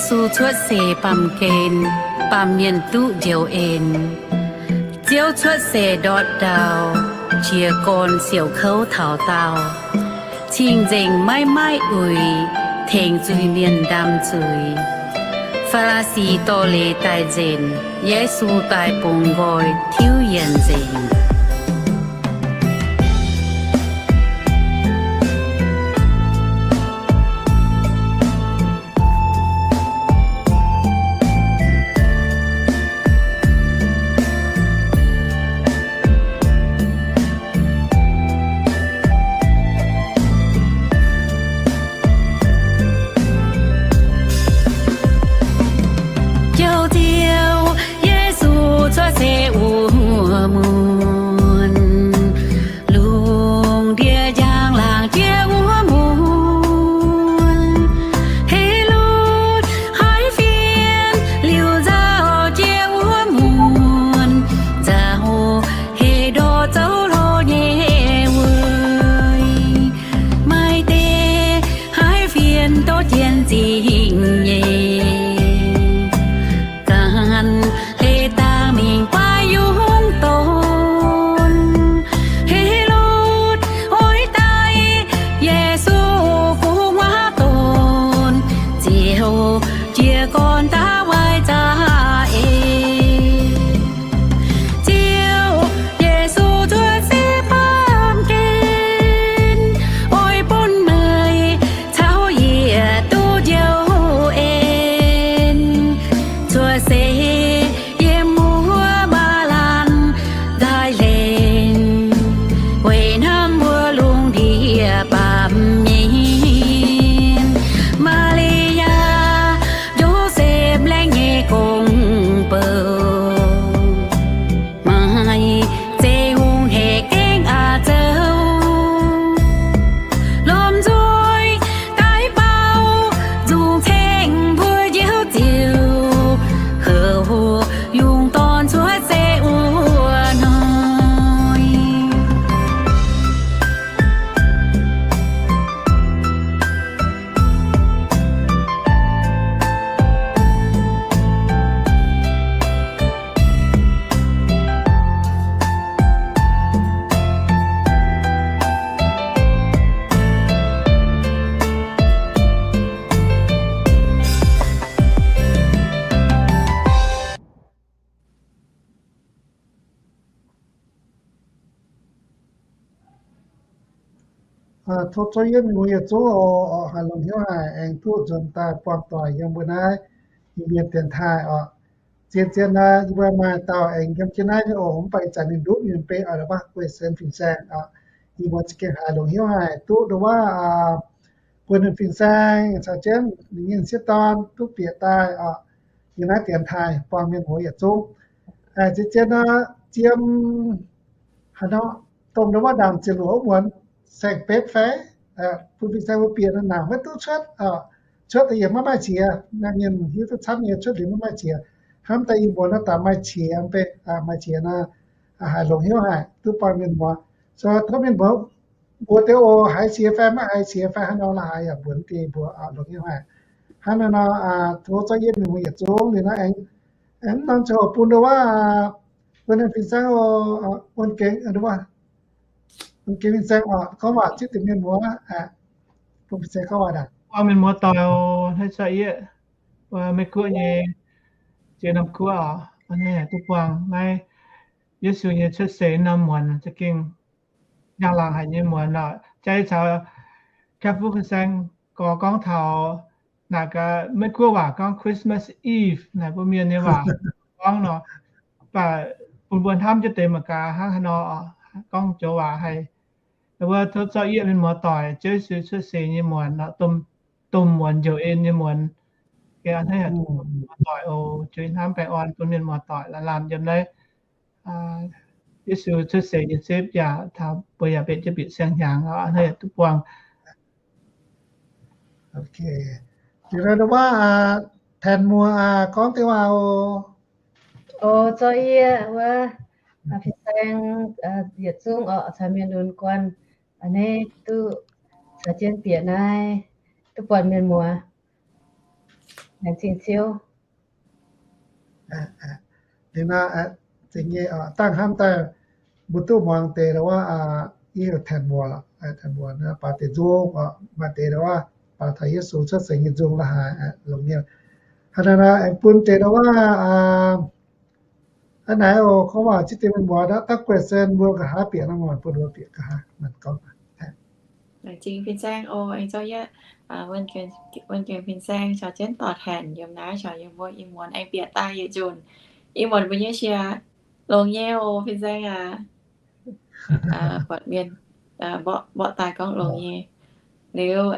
Yesu cuotv seix baamh gen, baamh mienh duqv njoux en. Ziouv cuotv seix ndortv ndau, jiez gorn siouc kouv taux daauh. Cing-nzengc maiv maaih uix, tengx zuiz-mienh ndaam zuiz. Faa^laa^si dorh leiz daaih nzenc, Yesu daaih bungx nqoi tiuv yienc nzengc. Jouv Ziouv Yesu cuotv seix wuov muonz, lungh ndiev njang-laangc jiex wuov muonz, Helotv haiz fienx liuz nzauh jiex wuov muonz, nzauh Helotv zoux hlo nyei weic, maaih deix haiz fienx duqv jien-zingh nyei. Ganh hleix dangh mingh guaax yungz donx, Helotv oix daaih Yesu gu'nguaaz donx, Ziouv jiez gorn daaih waaic za'eix. Ziouv Yesu cuotv seix baamh gen, oix bun meih caux yie duqv njoux en. Cuotv seix yiem wuov maaz-laanh daaih lengc, weic hnamv mbuo lungh ndiev baamh mienh. Maa^li^yaa, Yosepv, laengz nyei gong-bou, maaih zeiv hungh hec gengh aqc zoux, lomh nzoih daaih bau, nzungh ceng mbuo Njoux Ziouv, houc yungz dorn cuotv seix wuov hnoi. Tov zorqv yietv mingh wuov yietc zungv oc, haih longc hnyouv haic aengx duqv nzuonx daaih buangh doic yiem mbuo naaiv Iu-Mienh dienx taaih oc. Zien-zien naaiv yie mbuo maaih dauh aengx yiem jienv naaiv nyei oc, mv baac ih zanc ninh ndutv mingh beiv oc, la'baav guei sen fin-saeng oc. Yie mbuo za'gengh haiz longc hnyouv haic duqv nduov wuov, bun ninh fin-saeng caux jienv ninh nyei sieqv dorn duqv bieqc daaih oc, yiem naaiv dienx taaih buangh mienh muoz yietc zungv. Zien-zien nor, ziem haaix nor, dongh nduov wuov ndaangc ziepc luoqc wuov muonz, saeng-betv fai, bun fin-saeng mbuo bieqc nor, nangc maiv duqv cuotv, cuotv da'yietv maiv maaih qiex, mienh hiuv duqv camv nyei, cuotv liuz maiv maaih qiex. Hnamv daaih ih muonz nor daaih maaih qiex, maaih qiex nor, haiz longc hnyouv haic duqv buangh mienh muoz. So tov mienh muoz mbuox deix oc, haiz qiex fai maiv haiz qiex fai haaix nor la'haaix yaac mbuox deix mbuo longc hnyouv haic. Hnangv naaiv nor, tov zorqv yietv mingh wuov yietc zungv liuz naaiv aengx, aengx norm ziangh hoc bun nduov wuov, bun ninh fin-saeng oc, bun gengx nduov wuov, bun gengx fin-saeng oc, gorngv waac zipv deix mienh muoz, bun fin-saeng gorngv waac daaih. Buangh mienh muoz doic oc, hnangv zorqv yietv, Meiv Guoqv nyei ziex norm guoqv oc, duqv buangh naaiv Yesu nyei cuotv seix norm muonz za'gengh njang-laangc haic nyei muonz oc. Jai caux Kaiv Fuv fin-saeng gorx gorngv taux naaic gaax, Meiv Guoqv waac gorngv Christmas Eve naaic, mbuo Mienh nyei waac gorngv nor, mv baac bun mbuo hnamv jienv deix mangc gaax hnangv haaix nor gorngv joux waac haic. Wuov tov zorqv yietv mienh muoz doic, Ziouv Yesu cuotv seix nyei muonz, domh muonz, njoux en nyei muonz. Hnangv naaic, mienh muoz doic oc, juix hnamv baengh orn bun mienh muoz doic laanh laanh yiem naaiv Yesu cuotv seix nyei zipv yaac taux mbuo yaac mbenc jienv bieqc siang-hnyangx oc, hnangv naaic duqv buangh. Liuz nor wuov, Paen Muoz gorngv deix waac oc. Oc, zorqv yie wuov, fin-saeng yietc zungv oc, caux mienh lunx guanh, a'hneiv duqv caux jienv bieqc naaiv, duqv buatc mienh muoz. Laengz zingh Ziouv. Ninh naaiv, dangh hnamv daaih mbuo duqv muangx deix wuov, i heuc Tanh Mbuox, Tanh Mbuox baac deix nzung, maaih deix wuov baac taux Yesu cuotv seix nyei nzung la'haaix, longc nyei. Hnangv naaiv aengx bun deix wuov, hnangv naaiv oc, gorngv waac zitv deix mienh muoz, dangh guei sen mbuo nqa'haav bieqc nor, bun mbuo bieqc nqa'haav, mangc gorngv. Laengz zingh fin-saeng oc, aengx zorqv yietv wuonh gengh fin-saeng caux jienv dorh Tanh yiem naaiv caux yiem mbuo ih muonz aengx bieqc daaih yietc nzunc. Ih muonz mbuo nyei qiex longx nyei oc, fin-saeng aac. Buatc mienh mborqv daaih gorngv longx nyei. Liuz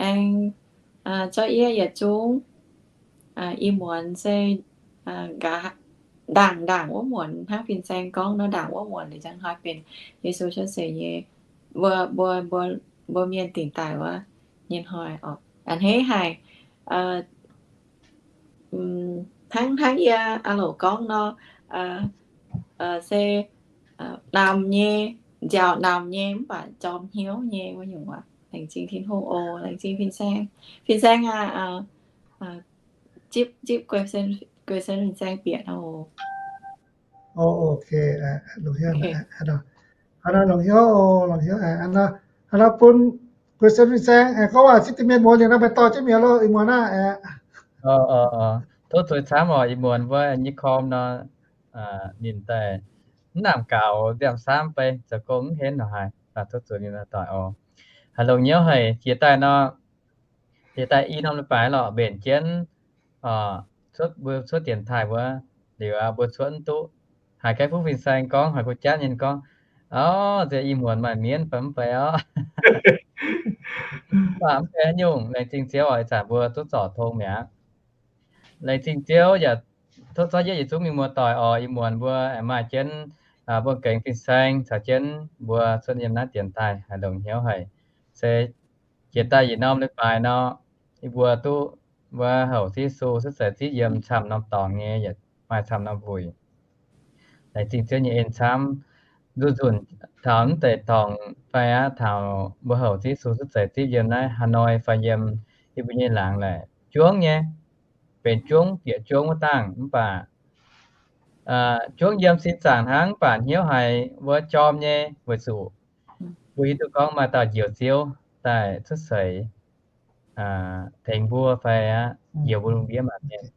aengx zorqv yietv yietc zungv, ih muonz se nqa'haav ndaangc ndaangc wuov muonz hnangv fin-saeng gorngv nor, ndaangc wuov muonz liuz ziangh hnoi benx Yesu cuotv seix nyei, mbuo, mbuo, mbuo, mbuo mienh dingc daaih wuov nyei hnoi oc. A'hneiv haic. Hnangv, hnangv yie a'loc gorngv nor, se namx nyei, nziaauc namx nyei mv baac jorm hnyouv nyei wuov nyungc aqv. Laengz zingh Tin-Hungh oc. Laengz zingh fin-saeng. Fin-saeng aac, zipv, zipv guei sen fin-saeng bieqc oc. Ok, longc hnyouv, longc hnyouv, longc hnyouv, hnangv nor bun guei sen fin-saeng gorngv waac zitv deix mienh muoz liuz nor, maaih dorh jienv mi'aqv loh, ih muonz naaiv. Tov zuiz camv oc, ih muonz mbuo nyei korm nor, ninh daaih mv nangc gaux ndiamv-saamv bei zoux gong mv henv nor haaix, tov zuiz ninh doic oc. Haaix longc hnyouv haic jiex daaih nor, jiex daaih i norm leiz-baaix lorqc, mbenc jienv cuotv, mbuo cuotv dienx taaih wuov, liuz mbuo cuotv mv duqv, haiz gaengh fuqv fin-saeng gorngv, haiz gu'jatv nyei gorngv, Orv, nziex ih muonz maaih mienv fai mv bei orv? Mv baac mv bei haaix nyungc, laengz zingh Ziouv oc, ih zanc mbuo duqv zorc tong mi'aqv. Laengz zingh Ziouv yaac tov zorqv yietv yietc zungv mienh muoz-doic oc, ih muonz mbuo aengx maaih jienv mbuo gengx fin-saeng caux jienv mbuo cuotv yiem naaiv dienx taaih, haaix longc hnyouv haic. Se jiex daaih yietc norm leiz-baaix nor, yie mbuo duqv mbuo houc Ziouv Yesu cuotv seix zipv yiem camv norm dorngx nyei, yaac maaih camv norm wuic. Laengz zingh Ziouv nyei en camv. Nzunc nzunc taux mv deix dorngx fai aqv, taux mbuo houc Ziouv Yesu cuotv seix zipv yiem naaiv Hà Nội fai yiem yie mbuo nyei laangz laaic, juangv nyei, benx juangv bieqc juangv wuov dangh mv baac juangv yiem sin zaangc hnangv, mv baac hnyouv haiz wuov jorm nyei weic zuqc mbuo hiuv duqv gorngv maaih dauh Njoux Ziouv daaih cuotv seix tengx mbuo fai aqv, njoux mbuo lungh ndiev maanc mienh.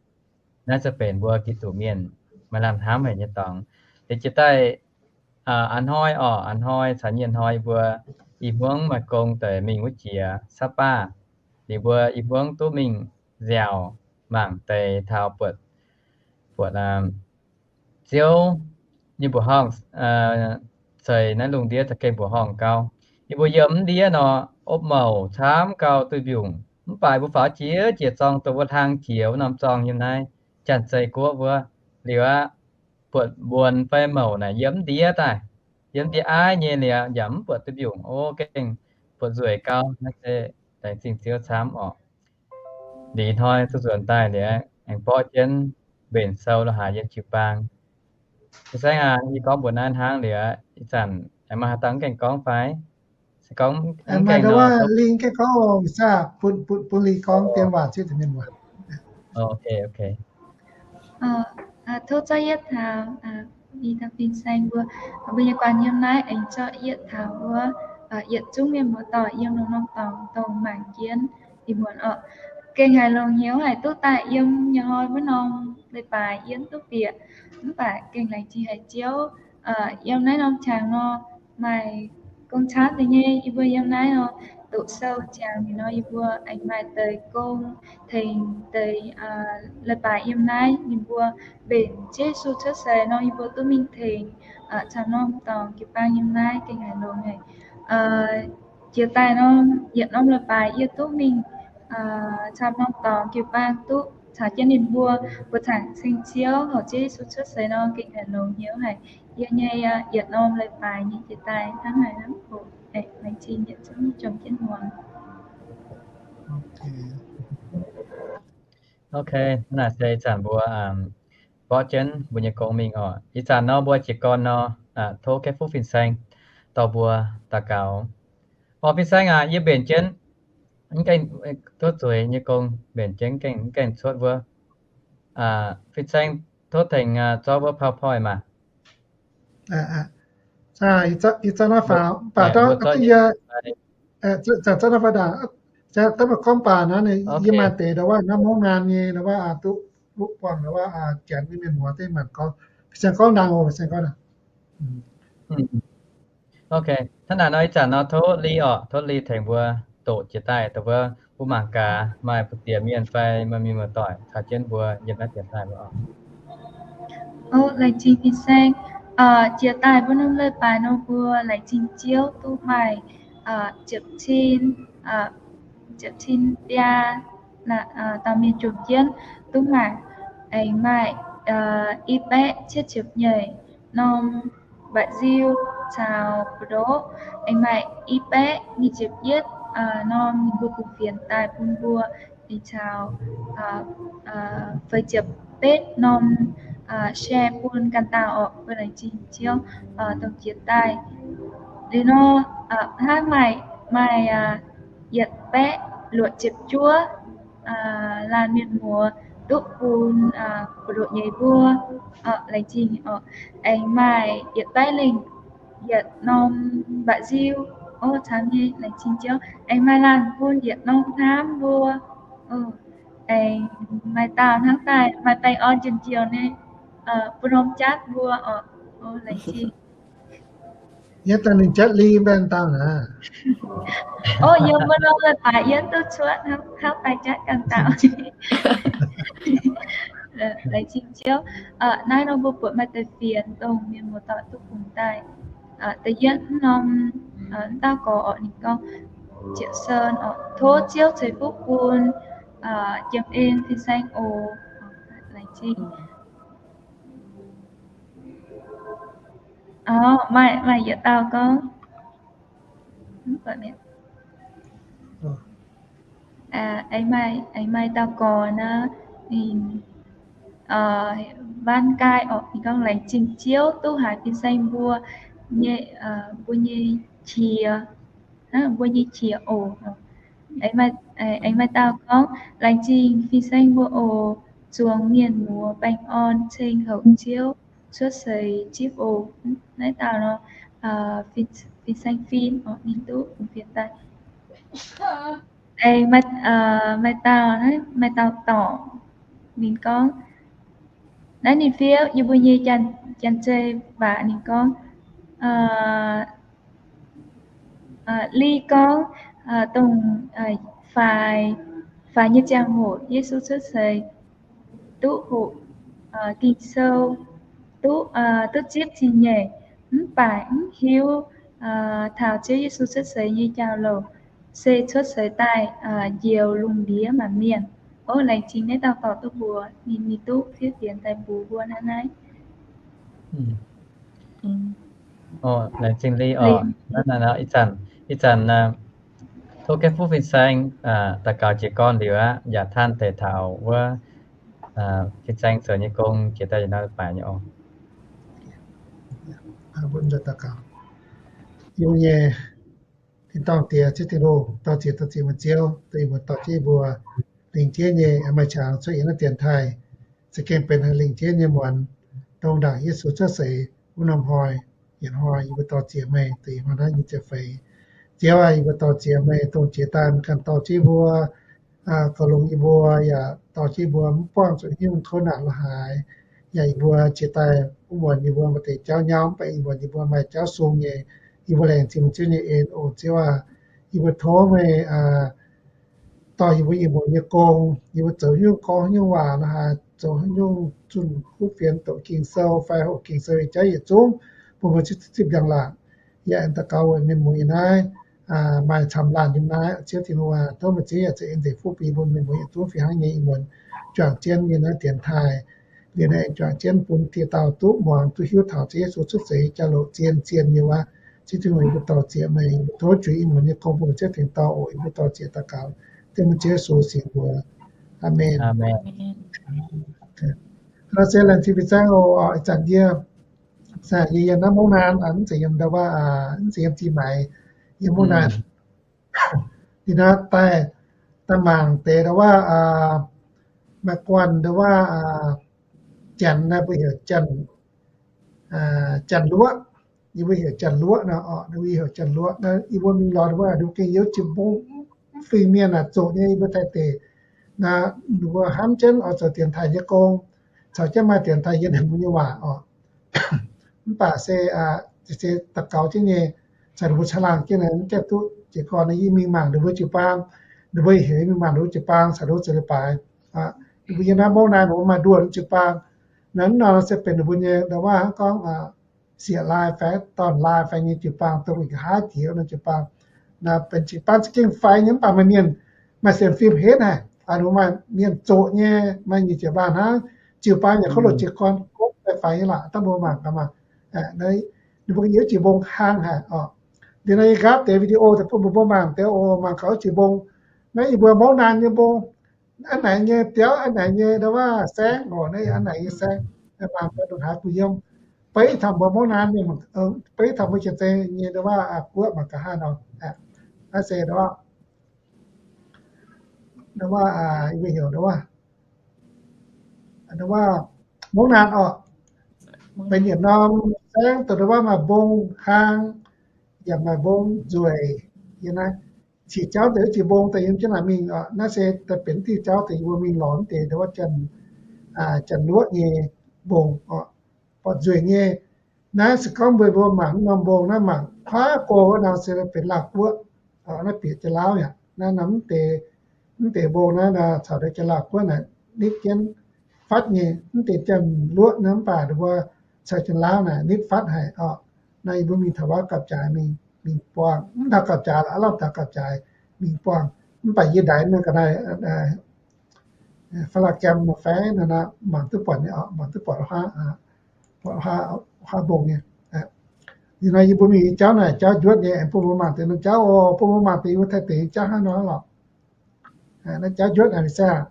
Naaiv se benx mbuo Giduc mienh maaih lamh hnamv haic nyei dorngx. Liuz jiex daaih a'hnoi orqc, a'hnoi caux nyienh hnoi mbuo i hmuangv maaih gong deix mingh wuov jiex Saav Baav. Liuz mbuo i hmuangv duqv mingh nziaauc mangc deix taux buatc, buatc Ziouv nyei mbuoqc horngh ceix naaiv lungh ndiev za'gengh mbuoqc horngh gau. Yie mbuo yiem mv ndiev nor, opv mouc camv gau duih mbiungc. Mv baac mbuo faaux jiex jiex zorng dongh wuov hlang jiex wuov norm zorng yiem naaiv Janx-Zei Guoqv wuov. Liuz aqv, buatc mbuonx fai mouc naaic yiem mv ndiev daaih, yiem ndiev aiv nyei liuz yaac mv buatc duih mbiungc. O, gengh buatc nzueic gau. Naaiv se laengz zingh Ziouv camv orqc. Liuz hnoi duqv nzuonx daaih liuz aengx borqv jienv mbenc sou lo haaix yiem jiu-baang. Fin-saeng aac, yie gorngv mbuox naaiv hnangv liuz, ih zanc aengx maaih haaix dauh mv gaengh gorngv fai? Se gorngv mv gaengh nor, Lingh gaengh gorngv oc, mv baac bun, bun Lingh gorngv dien waac zitv mienh muoz. Ok, ok. Tov zorqv yietv taux i dauh fin-saeng mbuo, mbuo nyei guanh yiem naaiv aengx zorqv yietv taux wuov yietc zungv mienh muoz-doic yiem norm-norm dorngx dongh mangc jienv ih muonz orqc. Gengh haiz longx hnyouv haic duqv daaih yiem nyei hnoi wuov norm leiz-baaix yiem duqv bieqc, mv baac gengh laengz zingh haic Ziouv. Yiem naaiv norm qangx nor maaih gong-camv deix nyei, yie mbuo yiem naaiv nor doqc sou qangx nor, yie mbuo aengx maaih deix gong tengx deix leiz-baaix yiem naaiv. Yie mbuo mbenc Ziouv Yesu cuotv seix nor, yie mbuo duqv mingh tengx camv norm dorngx jiu-baang yiem naaiv, gengh haiz longx haic. Jiex daaih nor, yietc norm leiz-baaix yie duqv mingh camv norm dorngx jiu-baang duqv caux jienv ninh mbuo mbuox zaangc ceng Ziouv houc Ziouv Yesu cuotv seix nor, gengh haiz longx hnyouv haic. Yie nyei yietc norm leiz-baaix nyei jiex daaih hnangv naaiv hnangv oc. Laengz zingh yietc zungv jomc jienv muangx. Ok, hnangv naaic se ih zanc mbuo mborqv jienv mbuo nyei gong mingh oc. Ih zanc nor mbuo jiez gorn nor, tov Kaeqv Fuqv Fin-Saeng dorh mbuo daux gaux. Orqc, Fin-Saeng aac, yie mbenc jienv Mv gaengh, tov zueiz nyei gong, mbenc jienv gaengh, mv gaengh cuotv wuov. Fin-saeng, tov tengx zorqv wuov PowerPoint maah. Ih zanc naaiv faaux, mv baac dangh yie, zanc zanc naaiv faaux ndaangc, dangh maaih gorngv baac naaiv, yie maaih deix ndau wuov naaiv mungv naanc nyei ndau wuov, duqv buangh ndau wuov, janx nyei mienh muoz deix maanc gorngv. Fin-saeng gorngv ndaangc oc, fin-saeng gorngv ndaangc. Ok, hnangv naaic nor ih zanc nor tov Li oc, tov Li tengx mbuo doqc jiex daaih dongh wuov, mbuo mangc gaax maaih mbu'ziex mienh fai maaih mienh muoz-doic caux jienv mbuo yiem naaiv dienx daaih mbuo oc. Laengz zingh fin-saeng. Jiex daaih mbuo norm leiz-baaix nor mbuo laengz zingh Ziouv duqv maaih ziepc cin, ziepc cin biaa dauh mienh jomc jienv duqv mangc, aengx maaih i baeqv cietv ziepc nyeic norm mba'nziu caux buoz-ndoqv, aengx maaih i baeqv nyic ziepc yietv norm ninh mbuo bungx fienx daaih bun mbuo, aengx caux feix ziepc betv norm share bun ganh dauh orqc. Mbuo laengz zingh Ziouv dongh jiex daaih. Liuz nor, hnangv maaih, maaih yietc baeqv luoqc ziepc juov laanh mienh muoz duqv bun buoz-ndoqv nyeiz mbuo. Laengz zingh oc. Aengx maaih yietc baeqv lengh yietc norm mba'nziu. Ov, camv nyei, laengz zingh Ziouv. Aengx maaih laanh bun yietc norm hnamv mbuo. Aengx maaih dauh hnangv daaih maaih baengh orn njoux njoux nyei, bun norm jatv mbuo oc. Laengz zingh. Yie daaih ninh jatv Li mbaengx dauh naaic. Ov, yiem wuov norm leiz-baaix yie duqv cuotv hnangv daaih jatv ganh dauh. Laengz zingh Ziouv. Naaiv nor mbuo buatc maaih deix fienx dongh mienh muoz-doic duqv bungx daaih. Da'yietv norm, dauh gorx orqc, ninh gorngv, Ziepc Sen orqc, tov Ziouv ceix fuqv bun Jiem En fin-saeng oc. Laengz zingh. Ov, maaih, maaih yietc dauh gorngv, aengx maaih, aengx maaih dauh gorx naaiv, ninh mbanv nqaai orqc, ninh gorngv, Laengz zingh Ziouv duqv haiz fin-saeng mbuo nyei, mbuo nyei qiex, mbuo nyei qiex oc. Aengx maaih dauh gorngv, Laengz zingh fin-saeng mbuo oc, zuangx mienh muoz baengh orn ceng houc Ziouv cuotv seix zipv oc. Naaiv dauh nor, fin-saeng fin orqc, ninh duqv bungx fienx daaih. Aengx maaih dauh, maaih dauh dorc, ninh gorngv, naaiv ninh fiev yie mbuo nyei janx-zei waac, ninh gorngv, Li gorngv, dongh faix, faix nyei ziangh hoc Yesu cuotv seix duqv hoqc Ging-Sou, duqv, duqv zipv zingh nyeic, mv baac mv hiuv taux Ziouv Yesu cuotv seix nyei jauv-louc, se cuotv seix daaih njoux lungh ndiev maanc mienh. Ov, laengz zingh naaiv dauh dorc duqv mbuox ninh, ninh duqv fiev fienx daaih mbuox mbuo naaiv naaiv. Laengz zingh Li oc. Ih zanc, ih zanc tov Gaeqv Fuqv fin-saeng daux gaux jiez gorn liuz aqv, yaac tanh deix taux wuov fin-saeng zoux nyei gong jiex daaih yietc norm leiz-baaix nyei oc. Yie nyei tin-dorngh Diex, Ziouv Tin-Hungh, dorh ziex dorh ziex meih Ziouv, dongh ih muonz dorh jienv yie mbuo lingc jeiv nyei maaih qangx cuotv yiem naaiv dienx taaih, za'gengh benx haih lingc jeiv nyei muonz, dongh ndaangc Yesu cuotv seix wuov norm hnoi, yietc hnoi yie mbuo dorh ziex meih, dongh ih hnoi naaiv nyei ziepc feix. Ziouv aah, yie mbuo dorh ziex meih dongh jiex daaih meih ganh dorh jienv mbuo, goux longx yie mbuo, yaac dorh jienv mbuo mv buangh zuqc hnyouv kouv naanc la'haaix. Yaac yie mbuo jiex daaih wuov muonz yie mbuo maaih deix jauv nyauv, mv baac ih muonz yie mbuo maaih jauv sung nyei. Yie mbuo laengz zingh Ziouv nyei en oc. Ziouv aah, yie mbuo tov meih dorh yie mbuo ih muonz nyei gong, yie mbuo zoux haaix nyungc gorngv haaix nyungc waac la'haaix, zoux haaix nyungc zunh kuv fienx doqc Ging-Sou fai hoqc Ging-Sou nyei jauv yietc zungv bun meih zipv zipv njang-laangc. Yaac aengx daux gaux weic mienh muoz yiem naaiv maaih camv laanh yiem naaiv. Ziouv Tin-Hungh aah, tov meih Ziouv yaac za'eix en deic-bung bun mienh muoz yietc zungv fih hnangv nyei ih muonz juangc jienv yiem naaiv dienx taaih. Liuz naaiv aengx juangc jienv bun dieh dauh duqv muangx duqv hiuv taux Ziouv Yesu cuotv seix jauv-louc zien zien nyei waac. Ziouv Tin-Hungh, yie mbuo dorh ziex meih, tov juix ih muonz nyei gong bun meih Ziouv tengx dorh oc. Yie mbuo dorh ziex daux gaux dengv meih Ziouv Yesu singx mbuox. Aamen. Hnangv nor se laengz zingh fin-saeng oc. Ih zanc yie, yie yiem naaiv mungv naanc, mv zeiz yiem ndau wuov, mv zeiz yiem zinh maix, yiem mungv naanc. Ih hnoi daaih daaih mangc deix ndau wuov, maaih guanh ndau wuov, janx naaiv mbuo heuc janx, janx-luoqv. Yie mbuo heuc janx-luoqv nor, yie mbuo heuc janx-luoqv. Yie mbuo mingh lorz ninh mbuo, ninh mbuo gengh youz jiex mbong, mv fingx mienh naaic zoqc nyei. Yie mbuo taaih deix naaic, ninh mbuo hnamv jienv oix zoux dienx taaih nyei gong, caux jienv maaih dienx taaih yiem ninh mbuo nyei waac oc. Mv baac se, se daux gaux jienv nyei, caux ninh mbuo caangh laangh jienv naaic, mv gaengh duqv jiez gorn. Yie mingh mangc ninh mbuo jiu-baang, ninh mbuo heuc yie mingh mangc ninh mbuo jiu-baang caux ninh mbuo zoux leiz-baaix. Ninh mbuo yiem naaiv Mouv Naan ninh mbuo maaih nduoh nyei jiu-baang. Naaiv nor se benx ninh mbuo nyei ndau wuov hnangv gorngv sieqv-laai fai dorn-laai fai nyei jiu-baang, dongh nqa'haav jiex nor jiu-baang. Naaiv benx jiu-baang za'gengh faix nyei, mv baac maaih mienh, maaih sienx fim henv haic. Ninh mbuo maaih mienh zoqc nyei, maaih nyic ziepc laanh hnangv, jiu-baang yaac kouv loz jiez gorn, gorngv daaih faix nyei lorqc. Dangh mbuo mangc gaax maah. Ninh mbuo gengh youz jiex mbong hlang haic oc. Liuz nor yie nqaapv deix video daaih bun mbuo mbuo mangc deix oc. Mangc gaax youz jiex mbong. Naaiv yie mbuo Mouv Naan nyei mbong. Aa naaic nyei biauv, aa naaic nyei ndau wuov saengv oc. Naaiv aa naaic nyei saengv, mangc gaax ndongc haaix bun yiem. Beiv taux mbuo Mouv Naan mienh, beiv taux mbuo Janx-Zei nyei ndau wuov guoqv mangc gaax haaix nor. Naaiv se ndau wuov, ndau wuov, yie mbuo heuc ndau wuov, ndau wuov Mouv Naan oc. Benx yietc norm saengv dongh ndau wuov maaih mbong hlang, yaac maaih mbong nzueic. Yiem naaiv qiex jauv deix jiex mbong daaih yiem jienv naaic mingh oc. Naaiv se daaih benx diuh jauv deix yie mbuo mingh lorz mv deix ndau wuov janx, janx-luoqv nyei mbong oc. Buatc nzueic nyei. Naaiv se gorngv mbuo mbuo mangc norm mbong naaiv mangc kuaaiv go wuov nor se benx Laauh Guoqv. Naaiv bieqc Janx-Laauv yaac naaiv norm mv deix, mv deix mbong naaiv caux deix Janx-Laauh Guoqv naaic nitv jienv fatv nyei. Mv deix janx-luoqv naaiv mv baac ninh mbuo caux Janx-Laauv naaic nitv fatv haic oc. Naaiv yie mbuo mingh taux wuov gapv-jaaix mingh, mingh buangh, mv taux gapv-jaaix lorqc, aav lauh taux gapv-jaaix mingh buangh. Mv baac yie ndaix mienh ga'naaiv, Faa^laa^jam nor fai nor, mangc duqv buatc nyei oc, mangc duqv buatc huaav, buatc huaav mbong nyei. Liuz nor yie mbuo mingh nyei jauv naaic jauv njuotv nyei, bun mbuo mangc deix norm jauv oc, bun mbuo mangc deix yie mbuo taaih deix jauv hnangv nor lorqc. Naaiv jauv njuotv naaic se aac,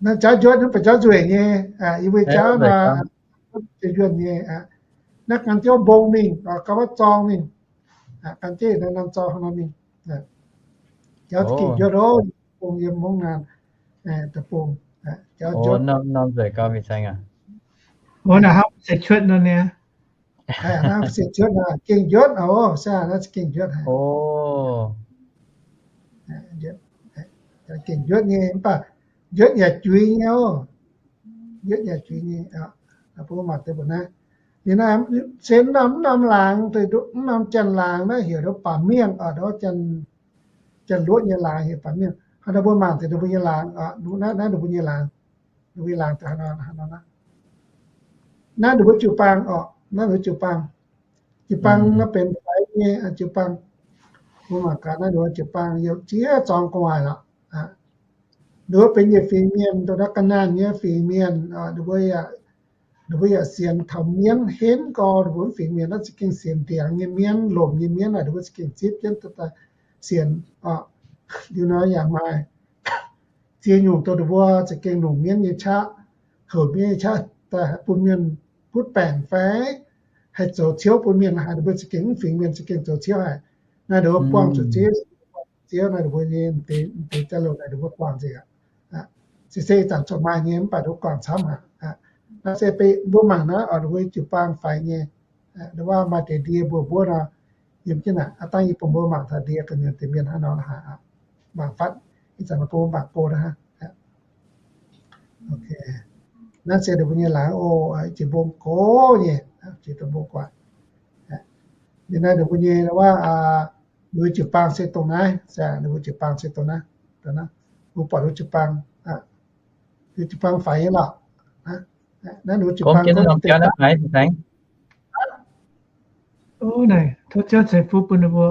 naaiv jauv njuotv, naaiv benx jauv nzueic nyei. Yie mbuo jauv nor, jauv njuotv nyei. Naaiv gan jienv mbong mingh, gan wuov zorng mingh, gan jienv norm zorng hnangv nor mingh. Jauv za'gengh njuotv oc, bung yiem Mouv Naan deic-bung, jauv njuotv. Naaiv hnangv se cuotv nor niaa. Naaiv se cuotv nor, gengh njuotv oc, se naaiv za'gengh njuotv haic. Gengh njuotv nyei, mv baac njuotv yaac juiz nyei oc. Njuotv yaac juiz nyei. Bun mbuo mangc deix mbuo naaiv. Liuz naaiv se mv norm, mv norm laangz, mv norm janx-laangz naaiv heuc ndau baac mienh oc, ndau janx-luoqv nyei laangz heuc baac mienh. Hnangv naaiv mbuo mangc deix ninh mbuo nyei laangz, naaiv ninh mbuo nyei laangz, ninh mbuo nyei laangz daaih hnangv nor, hnangv nor. Naaiv ninh mbuo jiu-baang oc, naaiv ninh mbuo jiu-baang. Jiu-baang naaiv benx faix nyei jiu-baang. Mbuo mangc gaax naaiv ninh mbuo jiu-baang yiem ziex zorng gu'nguaaic lorqc. Ninh mbuo benx yietc fingx mienh, dongh naaiv ga'naanh nyei fingx mienh, ninh mbuo yaac, ninh mbuo yaac sienx taux mienv henv gorx. Ninh mbuo mv fingx mienh naaiv za'gengh sienx ndiangx nyei mienv, lomc nyei mienv naaic, ninh mbuo za'gengh zipv jienv daaih sienx oc. Liuz nor yaac maaih ziex nyungc dongh ninh mbuo za'gengh longc mienv nyei qaqv, houc mienv nyei qaqv daaih bun mienh butv baengc fai haih zoux ciouv bun mienh haic. Ninh mbuo za'gengh mv fingx mienh za'gengh zoux ciouv haic. Naaiv ninh mbuo buangh zuqc Ziouv, Ziouv naaiv ninh mbuo nyei deix jauv-louc naaic ninh mbuo buangh nzengc aqv. Se se ih zanc corc maaih nyei mv baac ninh mbuo guangc camv aqv. Naaiv se beiv mbuo mangc naaiv oc, ninh mbuo jiu-baang faix nyei. Ndau wuov maaih deix ndie mbuov mbuov nor, yiem jienv naaic. Aav dangh yie bun mbuo mangc taux ndie ga'nyiec deix mienh hnangv nor lorqc haic aqv. Mangc fatv, ih zanc bun mbuo mangc go aqv. Naaiv se ninh mbuo nyei laangz oc, jiex mbong gox nyei, jiex dongh mbong gu'nguaaic. Liuz naaiv ninh mbuo nyei wuov, ninh mbuo jiu-baang se dongh naaiv, ninh mbuo jiu-baang se dongh naaiv. Mbuo buatc ninh mbuo jiu-baang, ninh mbuo jiu-baang faix nyei lorqc. Naaiv ninh mbuo jiu-baang, tov Ziouv ceix fuqv bun ninh mbuo.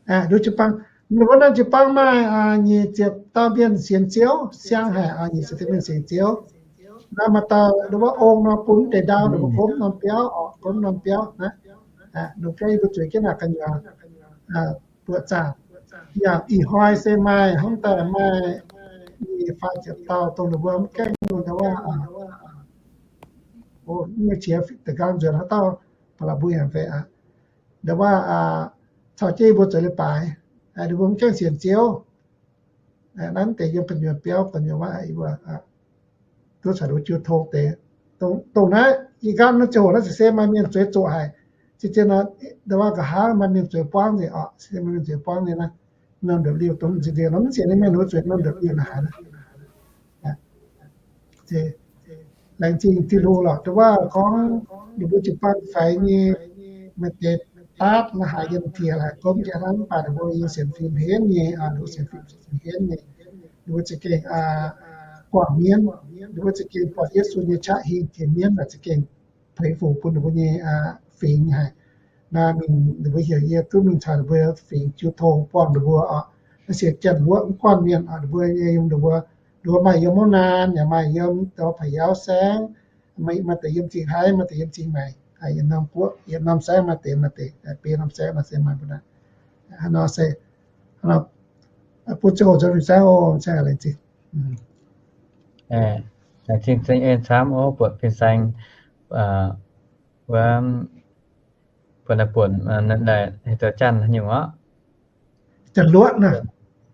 Ninh mbuo jiu-baang, ninh mbuo naaiv jiu-baang maaih nyic ziepc dauh mienh sienx Ziouv, siang haic, nyic ziepc dauh mienh sienx Ziouv. Naaiv maaih dauh ninh mbuo ong nor bun mv deix ndau, ninh mbuo gomv norm biauv oc, gomv norm biauv naaiv. Ninh mbuo yie mbuo zueiz jienv naaic gu'nyuoz buoqc zaangc. Yaac ih hnoi se maaih hnangv daaih maaih nyic faah ziepc dauh dongh ninh mbuo mv gaengh ndau wuov, mv qiex da'nqaang nzuonx haaix dauh, ba'laqc mbuo yaac fei aqv. Ndau wuov caux jienv yie mbuo zoux leiz-baaix. Ninh mbuo mv gaengh sienx Ziouv. Naaiv deix yiem gu'nyuoz biauv, gu'nyuoz waac, duqv caux ninh mbuo jiu tong deix. Dongh naaiv ih ganh naaiv ziangh hoc naaiv se se maaih mienh zueiz zoqc haic. Zien-zien nor, ndau wuov nqa'haav maaih mienh zueiz buangv nzengc oc, se maaih mienh zueiz buangv nzengc naaiv. Norm ndopv-liuh dongh zinh nzengc nor mv sienx nyei mienh wuov zueiz norm ndopv-liuh naaiv haic. Laengz zingh Tin-Hungh lorqc, ndau wuov gorngv ninh mbuo jiu-baang faix nyei, maaih deix daatv la'haaix yiem jiex la'haaix gomv jiex hnangv, mv baac ninh mbuo yiem sienx fim henv nyei, ninh mbuo sienx fim sienx fim henv nyei, ninh mbuo za'gengh guangc mienv, ninh mbuo za'gengh buatc Yesu nyei qaqv hingh tengx mienv, za'gengh peix fuc bun ninh mbuo nyei fingx haic. Naaiv mingh ninh mbuo heuc yie duqv mingh caux ninh mbuo fingx jiu tong buangh ninh mbuo oc. Naaiv sienx Janx-Luoqv mv guanh mienh oc, ninh mbuo yiem ninh mbuo, ninh mbuo maaih yiem Mouv Naan, yaac maaih yiem Dau Pa'yaauv Saengv, maaih deix yiem Zingh Haaix, maaih deix yiem Zingh Maengc, yietc norm guoqv, yietc norm saengv maaih deix, maaih deix, biei norm saengv nor se maaih mbuo naaiv. Hnangv nor se, bun ziangh hoc nzuonx fin-saeng oc, laengz zingh. Laengz zingh Zeng En camv oc, buatc fin-saeng wuov, buatc naaiv buonc heuc zoux Janx nyungc oc. Janx-Luotv naaiv,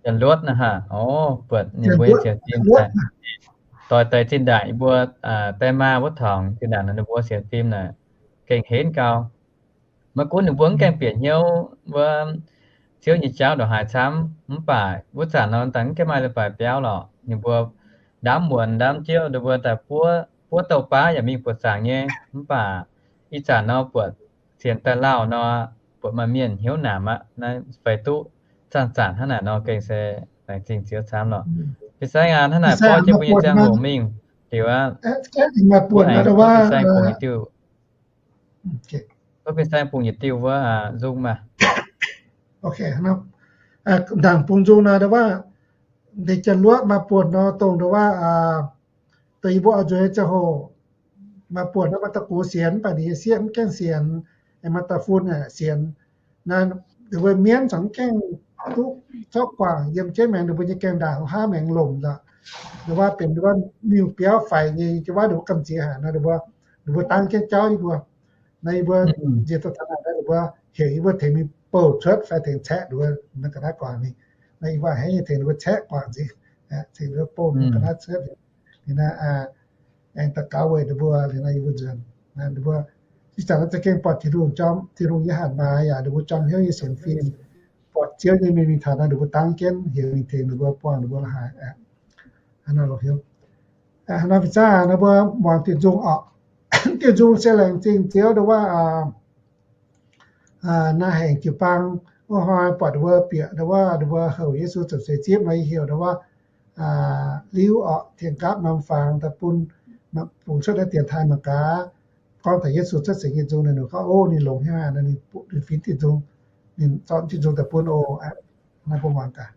Janx-Luotv naaiv haah? Oc, buatc ninh mbuo nyei sienx fim daaih, doix deix zinh ndaangc yie mbuo daaih maa wuov tongx zinh ndaangc ninh mbuo sienx fim naaic gengh henv gau. Maiv gunv ninh mbuo mv gaengh bieqc hnyouv wuov Ziouv nyei jauv ndongc haaix camv, mv baac wuov zanc nor daaih mv gaengh maaih leiz-baaix biauv lorqc. Ninh mbuo ndaamv muonz ndaamv jiouv, ninh mbuo daaih buov, buov douh baav yaac mingh buoqc zaangc nyei. Mv baac ih zanc nor buatc sienx daaih lauh nor, buatc maaih mienh hnyouv namx aqv. Naaiv feix duqv zanc-zanc hnangv naaic nor gengh se laengz zingh Ziouv camv lorqc. Fin-saeng aac, hnangv naaic borqv jienv mbuo nyei ziangh hoc mingh liuz aqv, mbuo aengx tov fin-saeng bungx yietc diuh, tov fin-saeng bungx yietc diuh wuov nzung maah. Ndaangc bungx nzung nor, ndau wuov, deix Janx-Luotv maaih buonc nor, dongh ndau wuov, dongh yie mbuo oix nzuonx nyei ziangh hoc, maaih buonc nor maaih da'gux sienx, mv baac ninh nyei sieqv mv gaengh sienx, maaih da'fun sienx. Naaiv ninh mbuo mienv caux mv gaengh duqv zorqv guangc yiem jienv maengx ninh mbuo nyei gaengh ndaangc, haav maengx lomc nzangc. Ndau wuov benx ndau wuov miuc-biauv faix nyei, jiex wuov ninh mbuo gamh nziex haic nor, ninh mbuo, ninh mbuo dangv jienv jauv yie mbuo. Naaiv yie mbuo nziex doqc taux naaic nor, ninh mbuo heuc yie mbuo tengx mingh bouh cuotv fai tengx caeqv ninh mbuo, naaiv ga'naaiv guangc mingh. Naaiv yie mbuo a'hneiv nyei tengx ninh mbuo caeqv guangc nziex, tengx ninh mbuo bouh ga'naaiv cuotv. Liuz naaiv aengx daux gaux weic ninh mbuo, liuz naaiv yie mbuo nzuonx. Ninh mbuo ih zanc naaiv za'gengh buatc Tin-Hungh, Tin-Hungh nyei hatc maaz yaac ninh mbuo jorm hnyouv nyei sienx fim, buatc Ziouv nyei mienh mingh taux naaiv ninh mbuo dangv jienv heuc mingh tengx ninh mbuo buangh ninh mbuo la'haaix. Hnangv nor longc hnyouv. Hnangv nor fin-saeng naaiv mbuo muangx diuh nzung oc. Diuh nzung se laengz zingh Ziouv ndau wuov, naaiv hengx jiu-baang wuov hnoi buatc ninh mbuo bieqc ndau wuov, ninh mbuo houc Yesu ziepc seix zipv nor, yie heuc ndau wuov Liuv oc, Tien Gapv norm fangx daaih bun, bungx cuotv naaiv dienx taaih mangc gaax, gorngv taux Yesu cuotv seix nyei nzung, ninh gorngv, o, ninh longx hnyouv aqv, ninh finx diuh nzung, ninh zorqv diuh nzung daaih bun oc. Naaiv mbuo muangx gaax.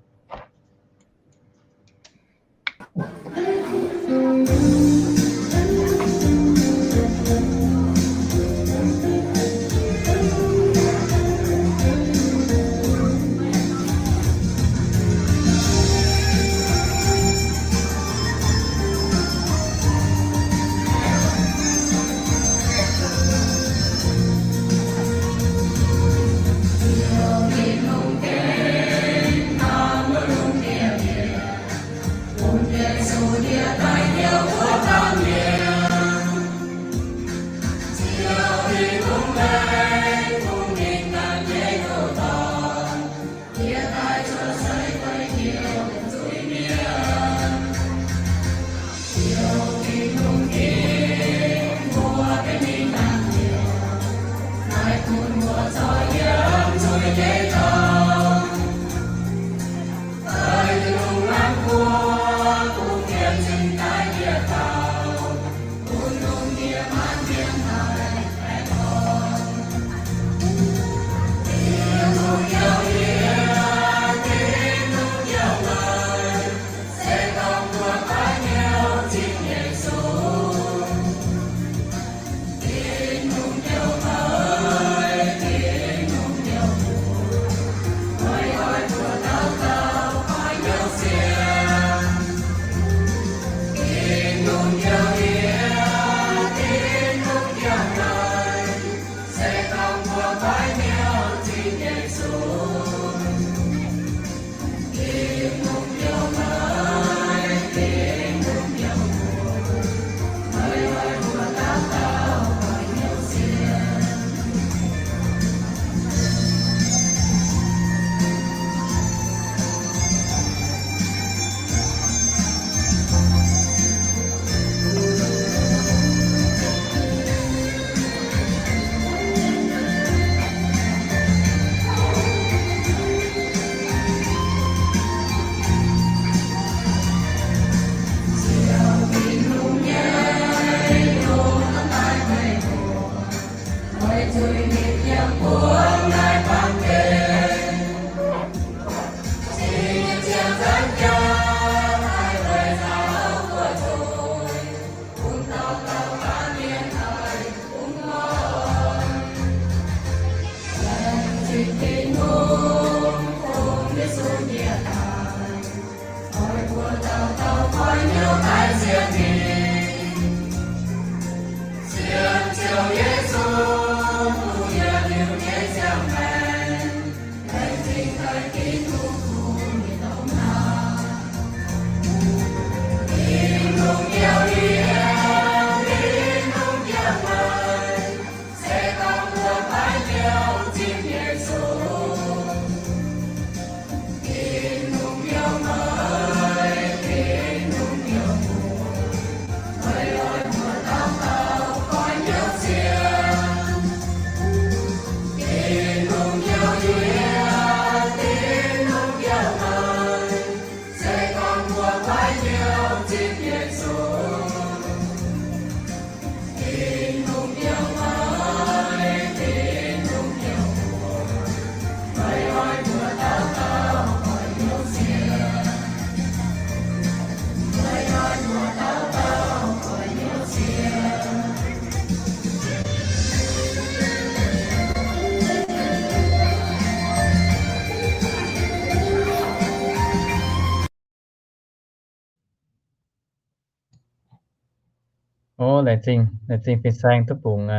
O, laengz zingh, laengz zingh fin-saeng duqv bungx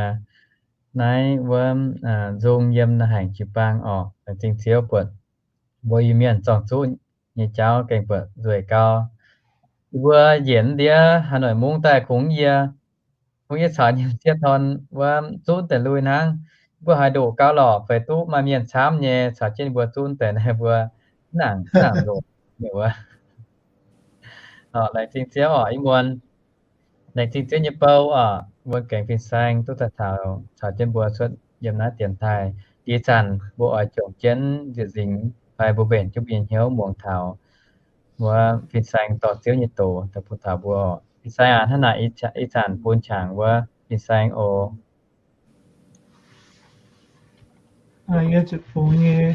naaiv wuov nzung yiem naaiv haic jiu-baang orqc. Laengz zingh Ziouv buatc mbuo Iu-Mienh zorng-zuqv nyei jauv gengh buatc nzueic gau. Yie mbuo njiec ndiev Hà Nội mungv daaih kungx yie, kungx yie caux nyei sieqv dorn wuov zunv deix lui hnangv. Mbuo haaix ndoqc gau lorqc feix duqv maaih mienh camv nyei caux jienv mbuo zunv deix naaiv mbuo mv nangc, mv nangc ndoqc wuov. Laengz zingh Ziouv orqc, ih muonz laengz zingh Ziouv nyei bou orqc, mbuo gengx fin-saeng duqv daaih taux caux jienv mbuo cuotv yiem naaiv dienx taaih. Ih zanc mbuo oix jomc jienv nzieqc nzingx fai mbuo mbenc jienv mbuo nyei hnyouv muangx taux wuov fin-saeng dorh Ziouv nyei doz daaih bun taux mbuo. Fin-saeng aac, hnangv naaic ih zanc bun qangx wuov fin-saeng oc. Yie zuqc bungx nyei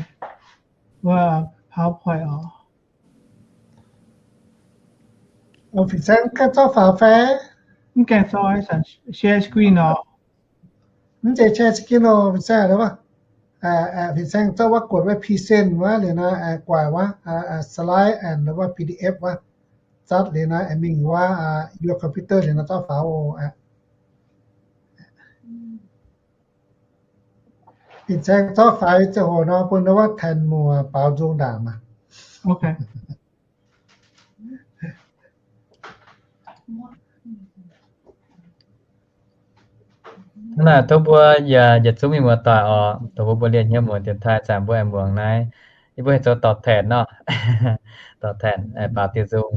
wuov PowerPoint oc. Fin-saeng gaengh zorqv faaux fai? Mv gaengh zorqv, share screen oc. Mv zeiz share screen oc, fin-saeng. Fin-saeng zorqv wuov guotc wuov present wuov liuz nor, guaix wuov slide and wuov P D F wuov, zatv liuz nor mingh wuov your computer liuz nor zorqv faaux oc. Fin-saeng zorqv faaux ziangh hoc nor bun wuov Tanh Muoc baaux nzung ndaangc maah. Hnangv naaic tov mbuo yietc zungv mienh muoz-doic oc, dongh mbuo mbuo lienh hnyouv muangx dienx taaih zanc mbuo aengx muangx naaiv. Yie mbuo haih zoux dorc taetc nor, dorc taetc baaux diuh nzung,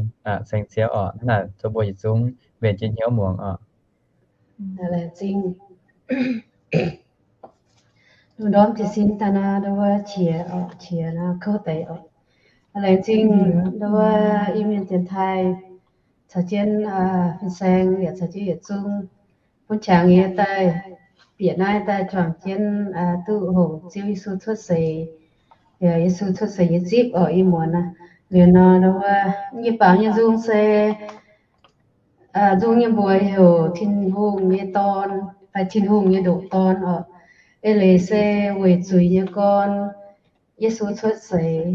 ceng Ziouv oc. Hnangv naaic tov mbuo yietc zungv mbenc jienv hnyouv muangx oc. Laengz zingh. Ndorm jiez sin daaih nor, ndau wuov qiex oc, qiex nor kouv deix oc. Laengz zingh ndau wuov Iu-Mienh dienx taaih caux jienv fin-saeng yaac caux jienv yietc zungv bun qangx yie daaih bieqc naaiv daaih juangc jienv duqv hoqc Ziouv Yesu cuotv seix, Yesu cuotv seix nyei zipv oc. Ih muonz naaiv liuz nor, ndau wuov yie baaux nyei nzung se nzung nyei mbuox heuc Tin-Hungh nyei Dorn fai Tin-Hungh nyei ndoqc Dorn oc. Eix leiz se weic zuiz nyei gorn Yesu cuotv seix.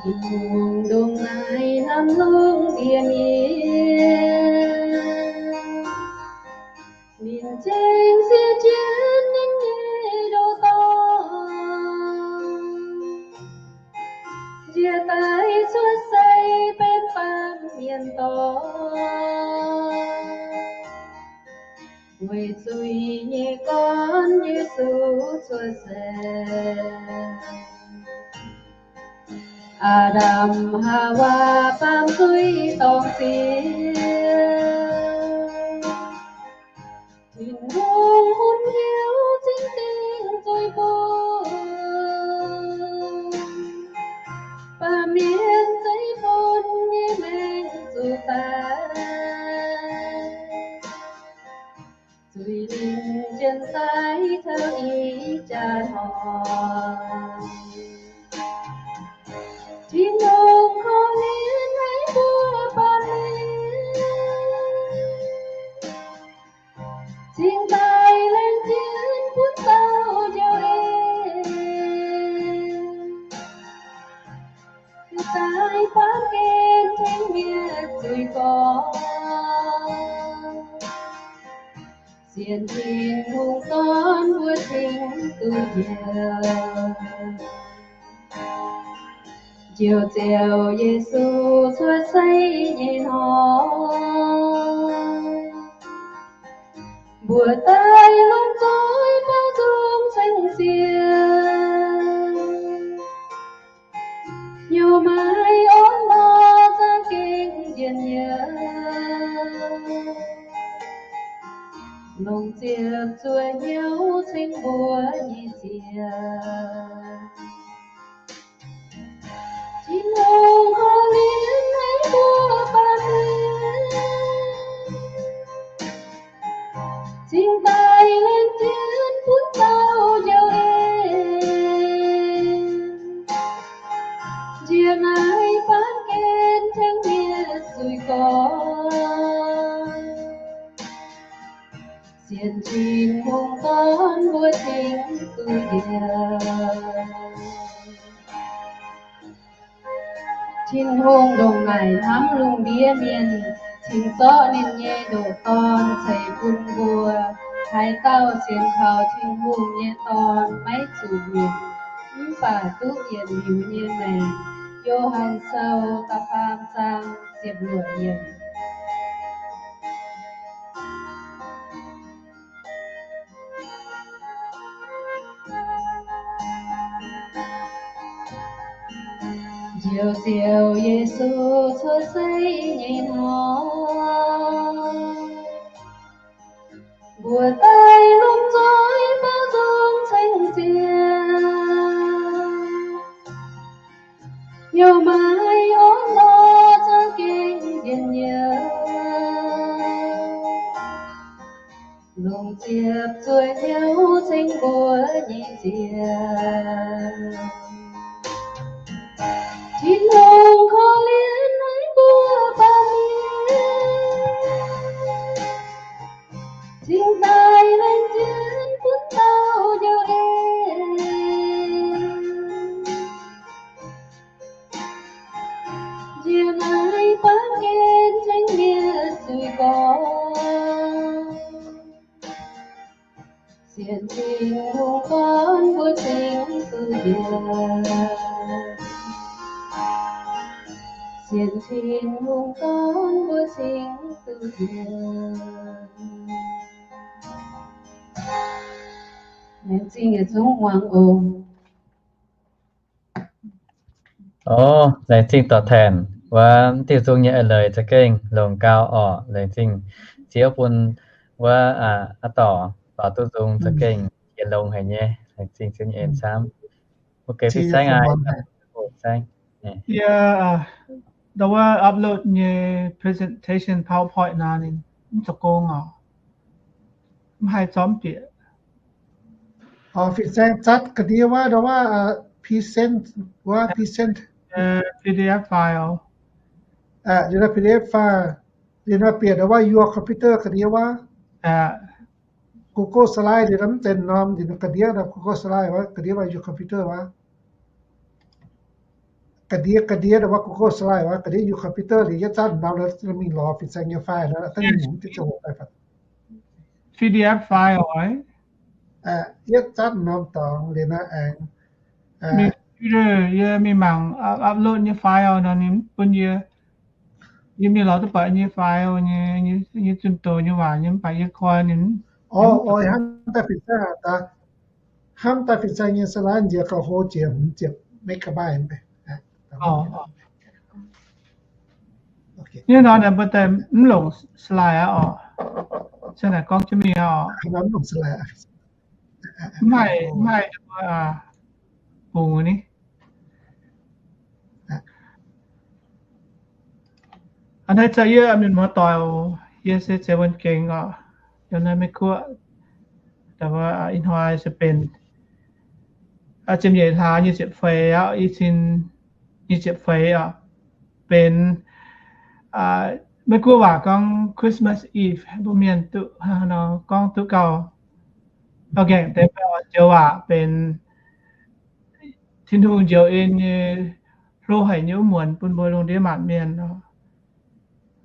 Tin-Hungh ndongc naaiv hnamv longx ndie-mienh, ninh zengc siev jienv ninh nyei ndoqc Dorn, njiec daaih cuotv seix benx baamh mienh dorn. Weic zuiz nyei gorn Yesu cuotv seix, Aa^ndam Haawaa baamh zuiz dorngx siex. Tin-Hungh mun hnyouv cingx dingh zuiz bun baamh mienh zeiv-fun nyei maengc zuqc daaih. Zuiz-lingc jienv saaiv taux ih jaax hnoi, Tin-Hungh korv-lienh haic mbuo baamh mienh, cingx daaih laengz jienv butv dauh njoux en, cingx daaih baamh gen tengx mietc zuiz gorn. Sienx Tin-Hungh Dorn mbuo cingx duqv njoux, njoux Ziouv Yesu cuotv seix nyei hnoi, mbuo daaih longc zoih baaux nzung ceng Ziouv, hnyouv maaiz orn lorz za'gengh njien-youh, longc ziepc zuoqv hnyouv ceng mbuo nyei Ziouv. Tin-Hungh korv-lienh haic mbuo baamh mienh, Tin-Hungh ndongc naaic hnamv lungh ndiev mienh, cingx zorqv ninh nyei ndoqc Dorn ceix bun mbuo. Haaix dauh sienx kaux Tin-Hungh nyei Dorn maiv zuqc nyiemc, mv baac duqv yietc liuz nyei maengc. Yo^han Sou da'faam zaang ziepc luoqc yiemc. Njoux Ziouv Yesu cuotv seix nyei hnoi, mbuox daaih lomh nzoih baaux nzung ceng Ziouv, youh maaiz orn lorz za'gengh njien-youh, longc ziepc zuoqv hnyouv ceng mbuo nyei nziex. Tin-Hungh korv-lienh haiz mbuo baamh mienh, cingx daaih laengz zingh bun dauh Njoux En, njiec naaiv baamh gen ceng mienh zuiz gorx. Sienx Tin-Hungh gorn mbuo cingx duqv njoux, sienx Tin-Hungh gorn mbuo cingx duqv njoux. Laengz zingh yietc zungv muangx oc. Orv, laengz zingh dorh taenx wuov diuh nzung nyei eix leiz za'gengh longx gau orqc. Laengz zingh Ziouv bun wuov aa dorc, dorc duqv nzung za'gengh yietc longx haic nyei. Laengz zingh Ziouv nyei en camv. Ok, Pin Saengv aac, Pin Saengv. Yie ndau wuov upload nyei presentation PowerPoint naaiv ninh mv zoux gong orqc. Mv haih zormv bieqc. Orv, Pin Saengv zatv ga'ndiev wuov ndau wuov present, wuov present, P D F file. Liuz naaiv P D F file, liuz naaiv bieqc ndau wuov your computer ga'ndiev wuov. Google Slide liuz naaiv mv zeiz norm, liuz ga'ndiev naaiv Google Slide wuov, ga'ndiev wuov your computer wuov. Ga'ndiev, ga'ndiev ndau wuov Google Slide wuov, ga'ndiev your computer liuz yietv zatv norm naaiv mingh lorz Pin Saengv nyei file naaiv, da'nyeic nyungc diuh zoux oc. P D F file oc. Yietv zatv norm dorngx liuz naaiv aengx, yie mingh mangc upload nyei file nor ninh bun yie, yie mingh lorz duqv buatc nyei file nyei, nyei zunh doz nyei waac nyei mv baac yie koi ninh. Orv, oix hnamv daaih Pin Saengv aac, hnamv daaih Pin Saengv nyei slide nziex gauh hlo jiex hmz ziepc megabyte. Nyei nor naaic mbuo daaih mv longc slide aqv orqc. Se naaic gorngv jienv mingh aqv orqc. Mv haih, mv haih bungx ni. A'hneiv za'gengh yie mienh muoz-doic, yie se Ziex Wuonh Gengx orqc, yiem naaiv Meiv Guoqv. Ih hnoi se benx ziepc nyeic hlaax nyic ziepc feix aqv, i cin nyic ziepc feix orqc. Benx Meiv Guoqv waac gorngv Christmas Eve, mbuo mienh duqv nor gorngv duqv gauh, gauh ngaengc deix joux waac benx Tin-Hungh njoux en nyei hlo haic nyei wuov muonz bun mbuo lungh ndiev maanc mienh.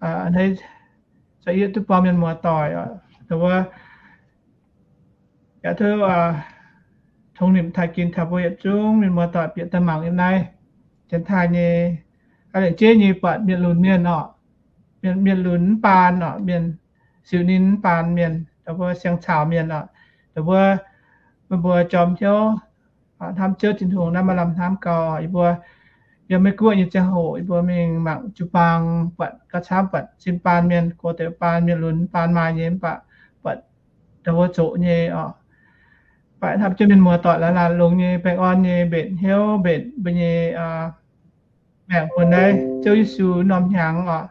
A'hneiv za'gengh yie duqv buangh mienh muoz-doic, wuov yaac tov tongx nimc taaih ginx taux mbuo yietc zungv mienh muoz-doic bieqc daaih mangc yiem naaiv janx taaih nyei, aa, lengc jeiv nyei buatc mienh lunx mienh orqc, mienh lunx mv baan orqc, mienh siouc ninh mv baan mienh, dongh mbuo siang-caux mienh orqc, dongh mbuo, meih mbuo jorm hnyouv hnamv Ziouv Tin-Hungh naaiv maaih lamh hnamv gau. Yie mbuo yiem Meiv Guoqv nyei ziangh hoc yie mbuo mingh mangc jiu-baang buatc gauh camv, buatc sin baan mienh, gox deix baan mienh lunx baan maaih nyei mv baac buatc dongh mbuo zoqc nyei orqc. Mv baac hnamv Ziouv mienh muoz-doic laanh laanh longx nyei, baengh orn nyei, mbenc hnyouv, mbenc mbuo nyei maengc bun naaiv Ziouv Yesu norm hnyangx orqc.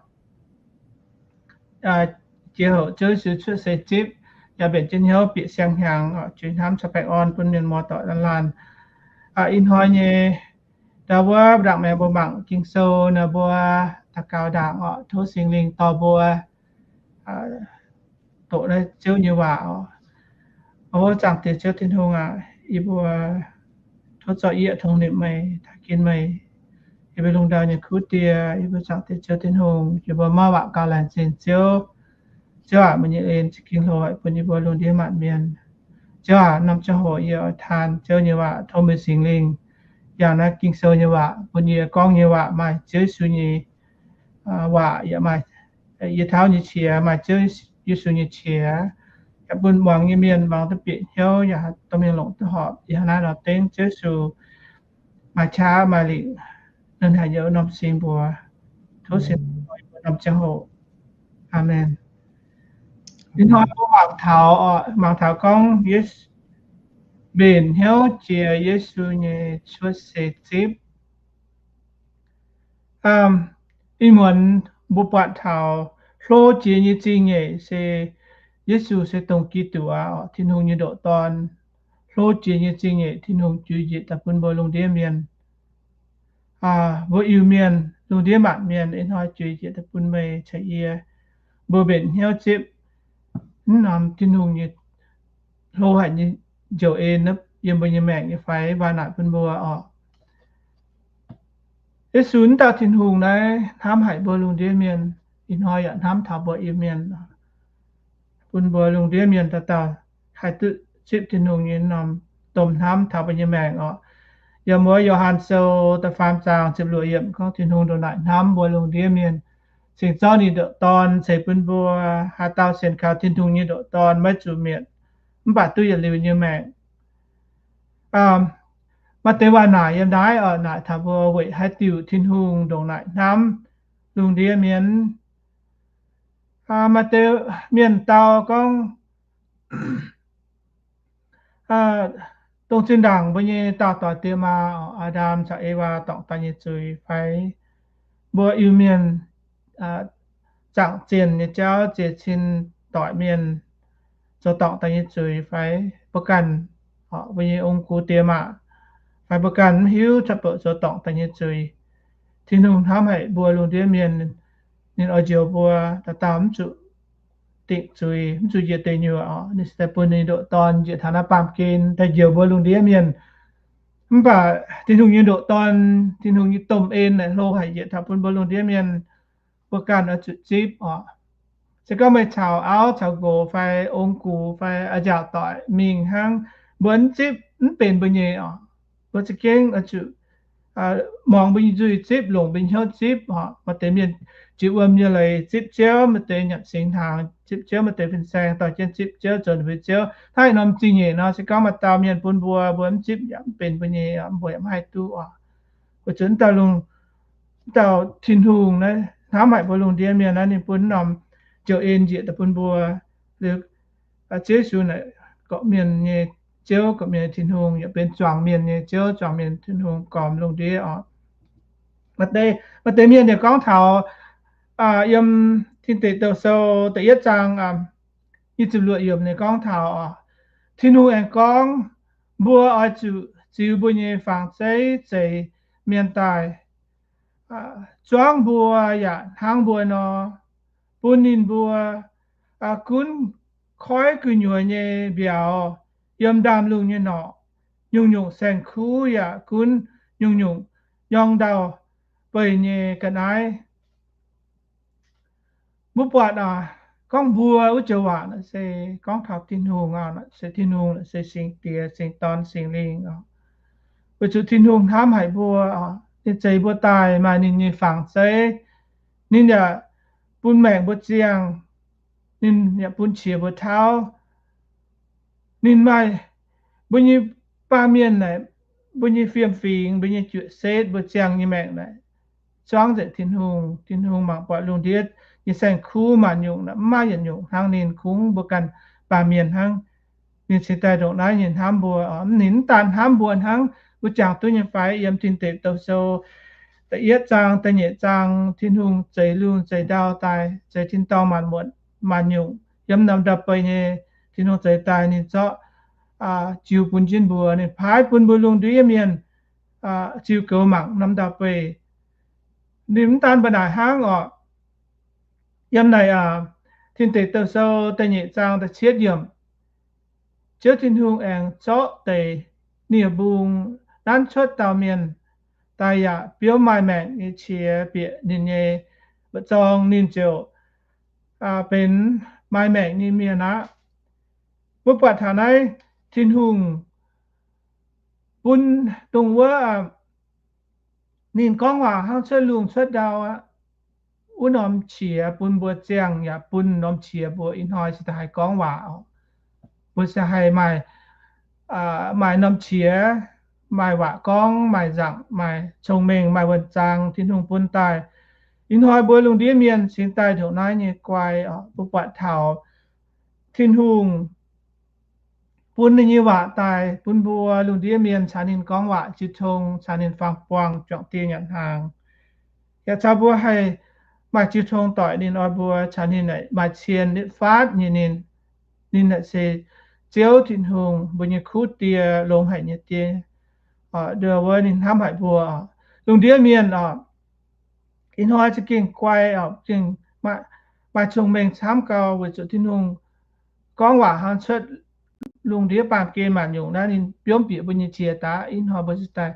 Jiex houc Ziouv Yesu cuotv seix zipv, yaac mbenc jienv hnyouv bieqc siang-hnyangx orqc. Zuiz hnamv caux baengh orn bun mienh muoz-doic laanh laanh. Ih hnoi nyei ndau wuov ndaangc maengx mbuo mangc Ging-Sou nor, mbuo daux gaux ndaangc orqc, tov Singx Lingh dorh mbuo doqc naaiv Ziouv nyei waac oc. O Zaangc Diex Ziouv Tin-Hungh aac, yie mbuo tov zorqv yie tongx nimc meih, taaih ginx meih. Yie mbuo lungh ndau nyei kuv Die, yie mbuo Zaangc Diex Ziouv Tin-Hungh, yie mbuo maiv waac gauh laengz zingh Ziouv. Ziouv aac, meih nyei en za'gengh hlo haic bun yie mbuo lungh ndiev maanc mienh. Ziouv aac, norm ziangh hoc yie oix taan Ziouv nyei waac, tov meih Singx Lingh yangh naaiv Ging-Sou nyei waac bun yie. Gorngv nyei waac maaih Ziouv Yesu nyei waac, yaac maaih yie tauv nyei qiex, maaih Ziouv Yesu nyei qiex, yaac bun muangx nyei mienh muangx duqv bieqc hnyouv, yaac domh mienh longc duqv horpc. Yie hnangv naaiv nor dengv Ziouv Yesu maaih qaqv maaih lingc ninh haaix nyungc norm singx mbuox. Tov Singx Lingh norm ziangh hoc. Aamen. Ih hnoi mbuo mangc taux, mangc taux gorngv Yesu mbenc hnyouv jiex Yesu nyei cuotv seix zipv. Ih muonz mbuo buatc taux hlo jiex nyei zingh nyeic se Yesu se dongh Giduc aqv, Tin-Hungh nyei ndoqc Dorn. Hlo jiex nyei zingh nyeic Tin-Hungh juix njiec daaih bun mbuo lungh ndiev mienh. Mbuo Iu-Mienh, lungh ndiev maanc mienh, ih hnoi juix njiec daaih bun meih caux yie, mbuo mbenc hnyouv zipv mv norm Tin-Hungh nyei hlo haic nyei njoux en yiem mbuo nyei maengc nyei fai? Waac naaic bun mbuo oc. Yesu wuov dauh Tin-Hungh naaiv hnamv haic mbuo lungh ndiev mienh. Ih hnoi yaac hnamv taux mbuo Iu-Mienh, bun mbuo lungh ndiev mienh dauh dauh haih duqv zipv Tin-Hungh nyei norm domh hnamv taux mbuo nyei maengc oc. Yiem wuov Yo^han Sou da'faam zaang ziepc luoqc yiemc gorngv Tin-Hungh ndongc naaic hnamv mbuo lungh ndiev mienh, cingx zorqv ninh ndoqc Dorn ceix bun mbuo. Haaix dauh sienx kaux Tin-Hungh nyei ndoqc Dorn maiv zuqc mietc, mv baac duqv yietc liuz nyei maengc. Maaih deix waac naaic yiem naaiv oc, naaic taux mbuo weic haaix diuc Tin-Hungh ndongc naaic hnamv lungh ndiev mienh. Maaih deix mienh dau gorngv, dongh zinh ndaangc mbuo nyei daauh doic diex maa, Aa^ndam caux Ewaa dorngc daaih nyei zuiz fai? Mbuo Iu-Mienh zaangc zienh nyei jauv ziex cin doic mienh zoux dorngc daaih nyei zuiz fai? Mbuo ganh, mbuo nyei ong-gux diex maac fai mbuo ganh mv hiuv cuotv bouc zoux dorngc daaih nyei zuiz. Tin-Hungh hnamv haic mbuo lungh ndiev mienh, ninh oix njoux mbuo dauh dauh mv zuqc dingc zuiz, mv zuqc njiec deic nyuoqc oc. Ninh se daaih bun ninh ndoqc Dorn njiec taux naaiv baamh gen daaih njoux mbuo lungh ndiev mienh. Mv baac Tin-Hungh nyei ndoqc Dorn, Tin-Hungh nyei domh en naaic hlo haic njiec taux bun mbuo lungh ndiev mienh, mbuo ganh oix zuqc zipv oc. Se gorngv meih caux auv caux nqox fai ong-gux fai a'nziaauc doic mingh hnangv, mbuo mv zipv mv benx mbuo nyei oc. Mbuo za'gengh oix zuqc muangx mbuo nyei nzuih zipv, longc mbuo nyei hnyouv zipv oc. Maaih deix mienh jiex wuom nyei leiz zipv Ziouv, maaih deix nyanc singx hnaangx zipv Ziouv, maaih deix fin-saeng dorh jienv zipv Ziouv, zoux ninh mbuo nyei ziouv. Hnangv naaiv norm zingh nyeic nor, se gorngv maaih dauh mienh bun mbuo, mbuo mv zipv yaac mv benx mbuo nyei, mbuo yaac mv haih duqv oc. Weic zuqc mv dauh lungh, mv dauh Tin-Hungh naaiv hnamv haic mbuo lungh ndiev mienh naaiv, ninh bun norm njoux en njiec daaih bun mbuo. Liuz Ziouv Yesu naaic gorqv-mienh nyei Ziouv, gorqv-mienh nyei Tin-Hungh, yaac benx zuangx mienh nyei Ziouv, zuangx mienh Tin-Hungh gormx lungh ndiev oc. Maaih deix, maaih deix mienh yaac gorngv taux, yiem Tin Deic Douh Sou da'yietv zaang nyic ziepc luoqc yiemc ninh gorngv taux oc, Tin-Hungh aengx gorngv, mbuo oix zuqc ziux mbuo nyei fangx zeiv zeix mienh daaih, zuangv mbuo yaac hnangv mbuo nor, bun ninh mbuo gunv koiv gu'nyuoz nyei mbiauz, yiem ndaamv lungh nyei norqc, nyungc-nyungc saeng-kuv yaac gunv nyungc-nyungc nyorng ndau-beih nyei ga'naaiv. Mbuo buatc aac, gorngv mbuo wuov joux waac naaic se gorngv taux Tin-Hungh aac, se Tin-Hungh naaic se Singx Diex, Singx Dorn, Singx Lingh oc. Weic zuqc Tin-Hungh hnamv haic mbuo oc, ninh zeix mbuo daaih maaih ninh nyei fangx zeiv. Ninh yaac bun maengc mbuo ziangh, ninh yaac bun qiex mbuo tauv. Ninh maaih mbuo nyei baamh mienh naaic, mbuo nyei fiem-fingx, mbuo nyei juoqc setv, mbuo ziangh nyei maengc naaic, zuangv nzengc Tin-Hungh. Tin-Hungh mangc buatc lungh ndiev nyei saeng-kuv maanc nyungc naaic, mv maaih yietc nyungc hnangv ninh, kungx mbuo ganh baamh mienh hnangv. Ninh cingx daaih ndongc naaiv nyei hnamv mbuo. Ninh mv daan hnamv mbuo hnangv, mbuo jangx duqv nyei fai? Yiem Tin Deic Douh Sou da'yietv zaang, da'nyeic zaang, Tin-Hungh zeix lungh zeix ndau daaih, zeix tin-dorngh maanc muotc maanc nyungc yiem norm ndau-beih nyei. Tin-Hungh zeix daaih ninh zorqv jiu bun jienv mbuo, ninh paaiv bun mbuo lungh ndiev mienh ziu goux mangc norm ndau-beih. Ninh mv daan mbuo naaic hnangv oc. Yiem naaic Tin Deic Douh Sou da'nyeic zaang da'cietv yiemc, Ziouv Tin-Hungh aengx zorqv deix nie-mbung nanv cuotv dauh mienh, daaih yaac biomv maaih maengc nyei qiex bieqc ninh nyei mbu'zorng, ninh ziouc benx maaih maengc nyei mienh aqv. Mbuo buatc taux naaiv, Tin-Hungh bun dongh wuov ninh gorngv waac hnangv cuotv lungh cuotv ndau aqv. Wuov norm qiex bun mbuo ziangh yaac bun norm qiex mbuo ih hnoi se daaih haih gorngv waac oc. Mbuo se haih maaih, maaih norm qiex, maaih waac gorngv, maaih nzaangc, maaih cong-mengh, maaih wuonh zaang Tin-Hungh bun daaih. Ih hnoi mbuo lungh ndiev mienh cingx daaih ndongc naaiv nyei guai oc. Mbuo buatc taux Tin-Hungh bun ninh nyei waac daaih bun mbuo lungh ndiev mienh caux ninh gorngv waac, jiu tong caux ninh faang-buangh juangc dieh nyanc hnaangx. Yaac caux mbuo haih maaih jiu tong doic ninh, oix mbuo caux ninh maaih cien nitv faatv nyei ninh. Ninh naaic se Ziouv Tin-Hungh, mbuo nyei kuv Die, longx haic nyei Die. Nduov wuov ninh hnamv haic mbuo. Lungh ndiev mienh oc, ih hnoi za'gengh guai oc, gengh maaih cong-mengh camv gau weic zuqc Tin-Hungh gorngv waac hnangv cuotv lungh ndiev baamh gen maanc nyungc naaiv ninh biomv bieqc mbuo nyei qiex daaih. Ih hnoi mbuo se daaih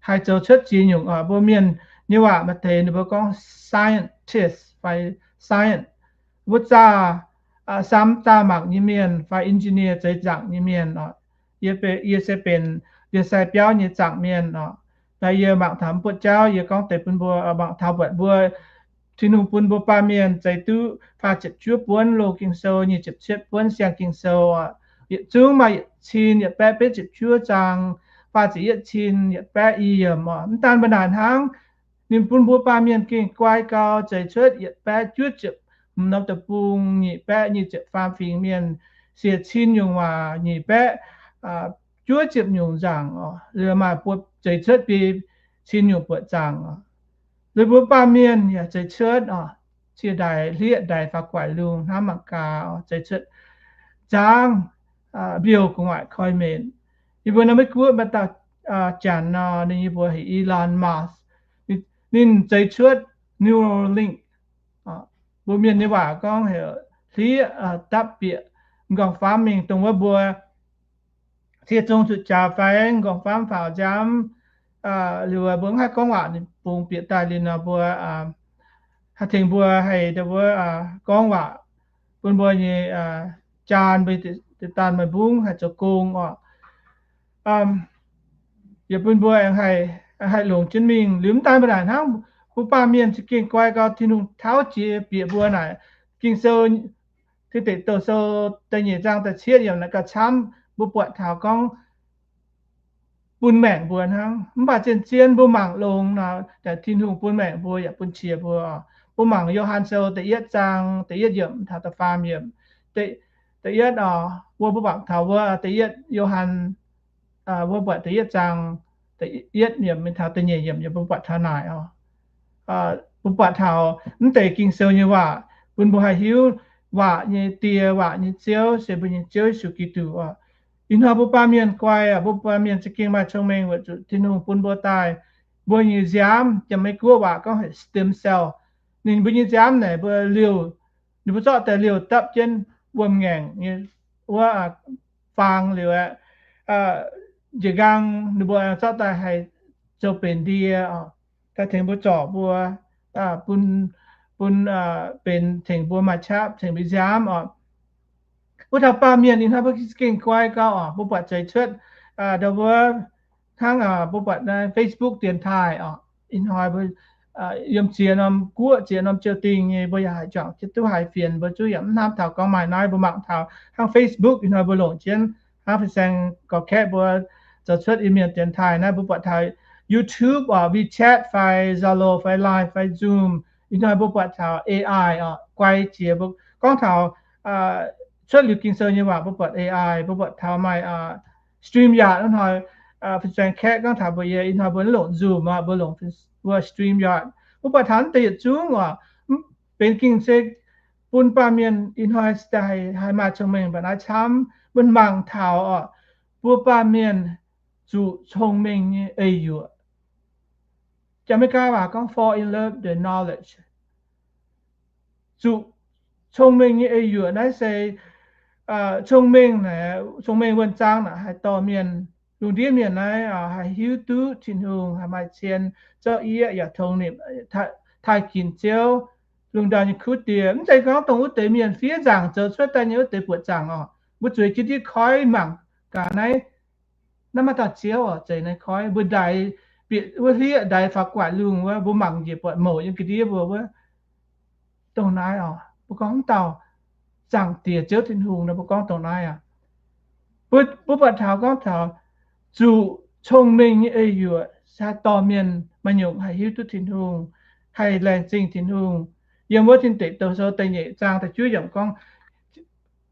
haih zoux cuotv ziex nyungc oc. Mbuo mienh nyei waac maaih deix ninh mbuo gorngv scientist fai science, mbuo zaah, samx zaah mangc nyei mienh fai engineer, zeix zaangc nyei mienh oc. Yie se benx ndie-sai biauv nyei zaangc mienh oc. Naaiv yie mangc taux mv buoqv jauv, yie gorngv deix bun mbuo mangc taux buatc mbuo Tin-Hungh bun mbuo baamh mienh zeix duqv faah ziepc juov buonv loz Ging-Sou, nyic ziepc cietv buonv siang Ging-Sou. Yietc zungv maaih yietc cin yietc baeqv betv ziepc juov zaang, faah ziepc yietv cin yietc baeqv i yiemc oc. Mv daan mbuo naaic hnangv, ninh bun mbuo baamh mienh gengh guai gau, zeix cuotv yietc baeqv juov ziepc hmz norm deic-bung, nyic baeqv nyic ziepc faam fingx mienh, siec cin nyungc waac, nyic baeqv juov ziepc nyungc nzaangc oc. Liuz maaih buo zeix cuotv biei cin nyungc buoqc zaangc oc. Liuz mbuo baamh mienh yaac zeix cuotv oc, cie ndaix hlieqv ndaix faaux guaix lungh hnamv mangc gaax oc, zeix cuotv nzangv mbiouh gu'nguaaic koi mbenc. Yie mbuo naaiv Meiv Guoqv maaih dauh janx nor, ninh yie mbuo heuc Elon Musk. Ninh zeix cuotv Neuralink. Mbuo mienh nyei waac gorngv heuc hlieqv dapv bieqc m'nqorngv-famv mingh, dongh wuov mbuo cie zong zuqc jaax fai m'nqorngv-famv faaux nziaamv, liuz mbuo mv haih gorngv waac, ninh bungx bieqc daaih liuz nor mbuo haih tengx mbuo haih wuov gorngv waac, bun mbuo nyei jaan mbuo deix daan meih mbungv haih zoux gong oc. Yaac bun mbuo aengx haih longc jienv mingh. Liuz mv daan mbuo naaic hnangv, mbuo baamh mienh za'gengh guai gau, Tin-Hungh tauv jiex bieqc mbuo naaic. Ging-Sou, Tin Deic Douh Sou da'nyeic zaang da'cietv yiemc naaic gauh camv, mbuo buatc taux gorngv bun maengc mbuo hnangv. Mv baac zien-zien mbuo mangc longx nor, Tin-Hungh bun maengc mbuo yaac bun qiex mbuo. Mbuo mangc Yo^han Sou da'yietv zaang da'yietv yiemc taux da'faam yiemc. Da'yietv oc, mbuo mbuo mangc taux wuov da'yietv Yo^han, mbuo buatc da'yietv zaang da'yietv yiemc mingh taux da'nyeic yiemc, mbuo buatc taux naaic oc. Mbuo buatc taux mv deix Ging-Sou nyei waac bun mbuo haih hiuv waac nyei die, waac nyei Ziouv se mbuo nyei Ziouv Yesu Giduc oc. Ih hnoi mbuo baamh mienh guai aqv. Mbuo baamh mienh za'gengh maaih cong-mengh weic zuqc Tin-Hungh bun mbuo daaih mbuo nyei nziaamv, Janx-Meiv Guoqv waac gorngv heuc stem cell. Ninh mbuo nyei nziaamv naaic mbuo liouh, ninh mbuo zorqv daaih liouh dapv jienv wuom-ngaengc nyei wuov faang liuz aqv, njiec nqaang ninh mbuo zorqv daaih haih zoux benx ndie oc, daaih tengx mbuo zorc mbuo, bun, bun benx tengx mbuo maaih qaqv tengx mbuo nziaamv oc. Wuov taux baamh mienh ih hnoi mbuo gengh guai gau oc. Mbuo buatc zeix cuotv ndau wuov hnangv mbuo buatc naaiv Facebook dienx taaih oc. Ih hnoi mbuo yiem ziex norm guoqv, ziex norm ziouh dingh nyei, mbuo yaac haih juangc jienv duqv haaix fienx, mbuo zuqc yaac mv hnamv taux gorngv maaih naaiv. Mbuo mangc taux hnangv Facebook ih hnoi mbuo longc jienv, hnangv fin-saeng gorx-kaeqv mbuo zoux cuotv Iu-Mienh dienx taaih naaiv, mbuo buatc taux YouTube oc, WeChat fai Zalo fai Line fai Zoom. Ih hnoi mbuo buatc taux A I oc, guai jiex. Mbuo gorngv taux cuotv liuz Ging-Sou nyei waac mbuo buatc A I, mbuo buatc taux maaih StreamYard hnoi, fin-saeng kaeqv gorngv taux mbuo yie ih hnoi mbuo mv longc Zoom oc, mbuo longc mbuo StreamYard. Mbuo buatc taux naaiv deix yietc zungv oc, benx gengh se bun baamh mienh ih hnoi daaih haih maaih cong-mengh mbuo naaiv camv. Mbuo mangc taux oc, mbuo baamh mienh zuqc cong-mengh nyei eix-yuoqc. Janx-Meigaa waac gorngv fall in love with knowledge. Zuqc cong-mengh nyei eix-yuoqc naaiv se cong-mengh naaic, cong-mengh wuonh zaang naaic haih dorh mienh lungh ndiev mienh naaiv haih hiuv duqv Tin-Hungh, haih maaih cien, zorqv yieqv yaac tongx nimc, taaih ginx Ziouv, lungh ndorm nyei kuv diex. Mv zeiz gorngv dongh wuov deix mienh fiev nzaangc zoux cuotv daaih nyei wuov deix buoqc zaangc oc, mbuo zueiz jienv ndiev koiv mangc gaax naaiv, naaiv maaih dauh Ziouv oc, zeiz naaiv koiv. Mbuo ndaix, bieqc wuov hlieqv ndaix faaux gu'nguaaic lungh wuov, mbuo mangc njiec buatc mouc yiem ga'ndiev mbuo wuov, dongh naaiv oc, mbuo gorngv mv dauh Zaangc Diex Ziouv Tin-Hungh nor, mbuo gorngv dongh naaiv aqv. Mbuo buatc taux gorngv taux zuqc cong-mengh nyei eix-yuoqc se dorh mienh maaih nyungc haih hiuv duqv Tin-Hungh, haih laengz zingh Tin-Hungh. Yiem wuov Tin Deic Douh Sou da'nyeic zaang da'juov yiemc gorngv,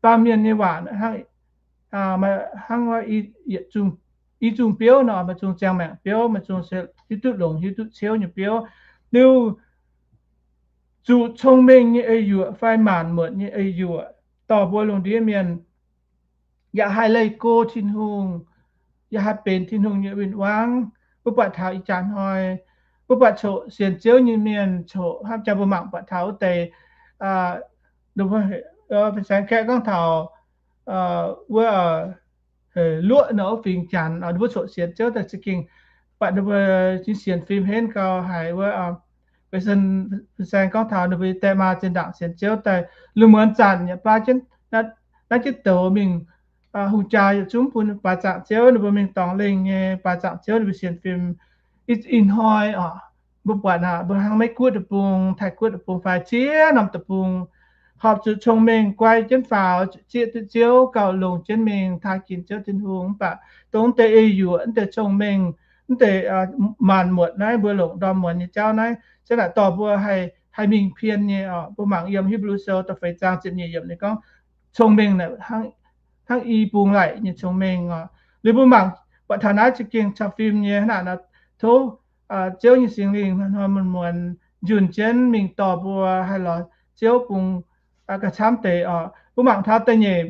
baamh mienh nyei waac hnangv, hnangv i zungh biouv nor, maaih zungh ziangh maengc biouv, maaih zungh hiuv duqv longx hiuv duqv ciouv nyei biouv. Liuz zuqc cong-mengh nyei eix-yuoqc fai maanc muotc nyei eix-yuoqc dorh mbuo lungh ndiev mienh yaac haih leih go Tin-Hungh, yaac haih benx Tin-Hungh nyei win-wangv. Mbuo buatc taux ih jaax hnoi, mbuo buatc coqv sienx Ziouv nyei mienh coqv hnangv jaa mbuo mangc buatc taux wuov deix, fin-saeng kaeqv gorngv taux wuov Luoqv nor, wuov fingx Janx, ninh mbuo coqv sienx Ziouv daaih za'gengh, buatc ninh mbuo nyei sienx fim henv gau haic wuov. Fin-saeng gorngv taux ninh mbuo die maa zinh ndaangc sienx Ziouv daaih, lungh muonz zanc yaac baav jienv, naaiv jienv douz mingh hungh jaa yietc zungv bun baaix zaangc Ziouv, ninh mbuo mingh dorngx lengh nyei baaix zaangc Ziouv ninh mbuo sienx fim. Ih hnoi oc, mbuo buatc aqv, mbuo hnangv Meiv-Guoqv deic-bung, Taiv-Guoqv deic-bung fai ziex norm deic-bung, horpc zuqc cong-mengh guai jienv faaux, zieqv duqv Ziouv gauh longx jienv mingh taaih ginx Ziouv Tin-Hungh. Mv baac dongh deix eix-yuoqc, deix cong-mengh, deix maanc muotc naaiv, mbuo longc ndorm muonz nyei jauv naaiv, se naaic dorh mbuo haih mingh pien nyei oc. Mbuo mangc yiem Hipv^lu Sou da'feix zaang ziepc nyeic yiemc ninh gorngv, cong-mengh naaic hnangv i bung laic nyei cong-mengh oc. Liuz mbuo mangc buatc taux naaiv za'gengh caux fim nyei hnangv naaic nor, tov Ziouv nyei Singx Lingh hnoi-hnoi muonz-muonz njunh jienv mingh dorh mbuo haih lorz Ziouv bung gauh camv deix oc. Mbuo mangc taux da'nyeic,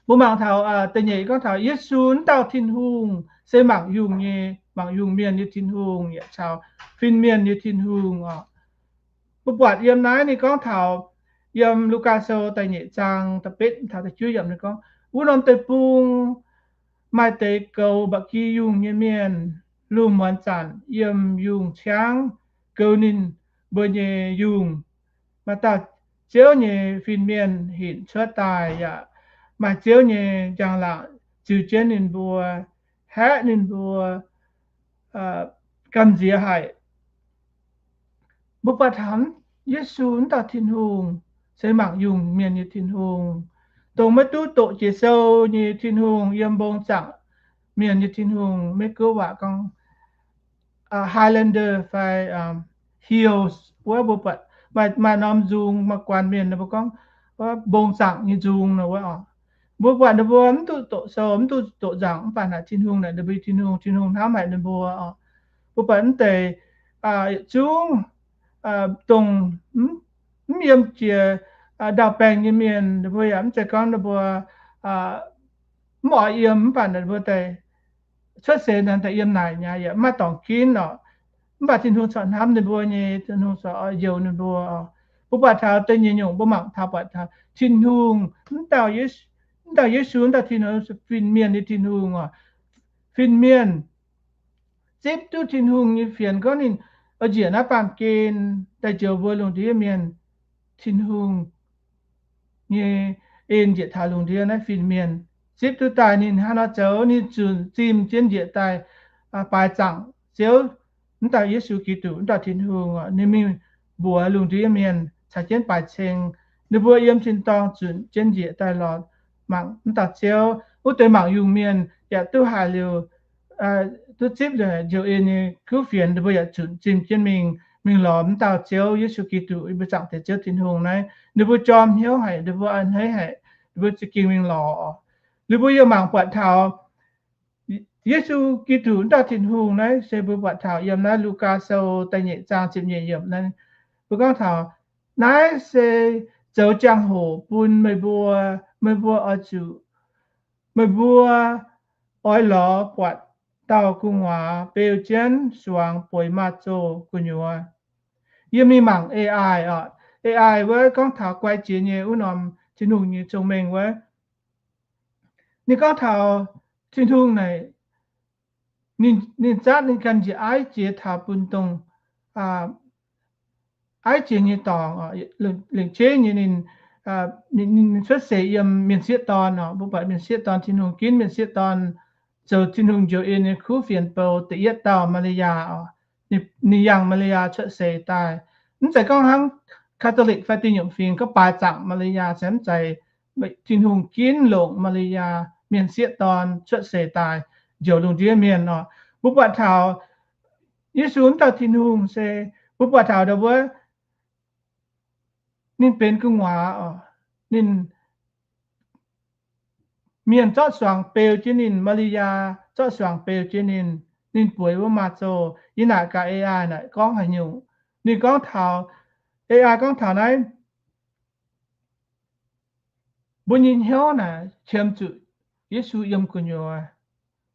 mbuo mangc taux da'nyeic gorngv taux Yesu wuov dauh Tin-Hungh se mangc yungh nyei, mangc yungh mienh nyei Tin-Hungh yaac caux fin-mienh nyei Tin-Hungh oc. Mbuo buatc yiem naaiv ninh gorngv taux, yiem Lugaa Sou da'nyeic zaang da'betv taux da'juov yiemc ninh gorngv, wuov norm deic-bung maaih deix goux mba'gi yungh nyei mienh, lungh muonz zanc yiem yungh ciangv goux ninh mbuo nyei yungh. Maaih dauh Ziouv nyei fin-mienh hinc cuotv daaih yaac maaih Ziouv nyei njang-laangc ziux jienv ninh mbuo, haeqv ninh mbuo gamh nziex haic. Mbuo buatc taux Yesu wuov dauh Tin-Hungh se mangc yungh mienh nyei Tin-Hungh, dongh maiv duqv doqc jiex sou nyei Tin-Hungh, yiem mbong zaangc mienh nyei Tin-Hungh. Meiv Guoqv waac gorngv Highlander fai Hills wuov, mbuo buatc maaih norm nzung maaih guanh mienh mbuo gorngv mbong zaangc nyei nzung nor wuov oc. Mbuo buatc ninh mbuo mv duqv doqc sou, mv duqv doqc nzaangc, mv baac naaic Tin-Hungh naaic ninh mbuo nyei Tin-Hungh, Tin-Hungh hnamv haic ninh mbuo oc. Mbuo buatc mv deix yietc zungv dongh mv yiem jiex ndau-baengh nyei mienh, ninh mbuo yaac mv zeiz gorngv ninh mbuo mv oix yiem, mv baac ninh mbuo daaih cuotv seix naaic daaih yiem naaic nyei yaac mv maaih dorngx ginv oc. Mv baac Tin-Hungh corc hnamv ninh mbuo nyei, Tin-Hungh corc oix njoux ninh mbuo. Mbuo buatc taux da'nyeic nyungc, mbuo mangc taux buatc taux Tin-Hungh, mv dauh Yesu, mv dauh Tin-Hungh, fin-mienh nyei Tin-Hungh oc. Fin-mienh zipv duqv Tin-Hungh nyei fienx gorngv ninh oix njiec naaiv baamh gen daaih njoux mbuo lungh ndiev mienh. Tin-Hungh nyei en njiec taux lungh ndiev naaiv fin-mienh zipv duqv daaih, ninh hnangv nor zoux, ninh zunc zimh jienv njiec daaih baaix zaangc Ziouv, mv dauh Yesu Giduc, mv dauh Tin-Hungh oc. Ninh mingh mbuox lungh ndiev mienh caux jienv baaix ceng. Ninh mbuo yiem tin-dorngh zunc jienv njiec daaih lorz mangc mv dauh Ziouv. Wuov deix mangc yungh mienh yaac duqv haiz liuz, duqv zipv liuz njoux en nyei kuv fienx, ninh mbuo yaac zunc zimh jienv mingh, mingh lorz mv dauh Ziouv Yesu Giduc, yie mbuo Zaangc Diex Ziouv Tin-Hungh naaiv. Ninh mbuo jorm hnyouv haic, ninh mbuo a'hneiv haic, ninh mbuo za'gengh mingh lorz. Liuz mbuo yie mangc buatc taux Yesu Giduc, mv dauh Tin-Hungh naaiv se mbuo buatc taux yiem naaiv Lugaa Sou da'nyeic zaang ziepc nyeic yiemc naaiv. Mbuo gorngv taux naaiv se zoux jangx-hoc bun meih mbuo, meih mbuo oix zuqc, meih mbuo oix lorz buatc dauh gu'nguaaz beu jienv suangx bueix maaz-zoh gu'nyuoz. Yie mingh mangc A I oc. A I wuov gorngv taux guai jiex nyei wuov norm Tin-Hungh nyei cong-mengh wuov. Ninh gorngv taux Tin-Hungh naaic ninh, ninh zatv ninh ganh njiec aiv jiex taux bun dongh aiv jiex nyei dorngx, lengc jeiv nyei ninh, ninh cuotv seix yiem mienh sieqv dorn oc. Mbuo buatc mienh sieqv dorn, Tin-Hungh ginv mienh sieqv dorn zoux Tin-Hungh njoux en nyei kuv fienx bou da'yietv dauh Maa^li^yaa oc. Ninh yangh Maa^li^yaa cuotv seix daaih. Mv zeiz gorngv hnangv Catholic fai diuh nyuoqc fingx gorngv baaix zaangc Maa^li^yaa, se mv zeiz. Tin-Hungh ginv longc Maa^li^yaa, mienh sieqv dorn cuotv seix daaih njoux lungh ndiev mienh oc. Mbuo buatc taux Yesu wuov dauh Tin-Hungh se, mbuo buatc taux ndau wuov ninh benx gu'nguaaz oc. Ninh, mienh zorqv suangx beu jienv ninh, Maa^li^yaa zorqv suangx beu jienv ninh, ninh bueix wuov maaz-zoh. Yie naaic gaax AI naaic gorngv haaix nyungc. Ninh gorngv taux, AI gorngv taux naaiv, mbuo nyei hnyouv naaic qiemx zuqc Yesu yiem gu'nyuoz.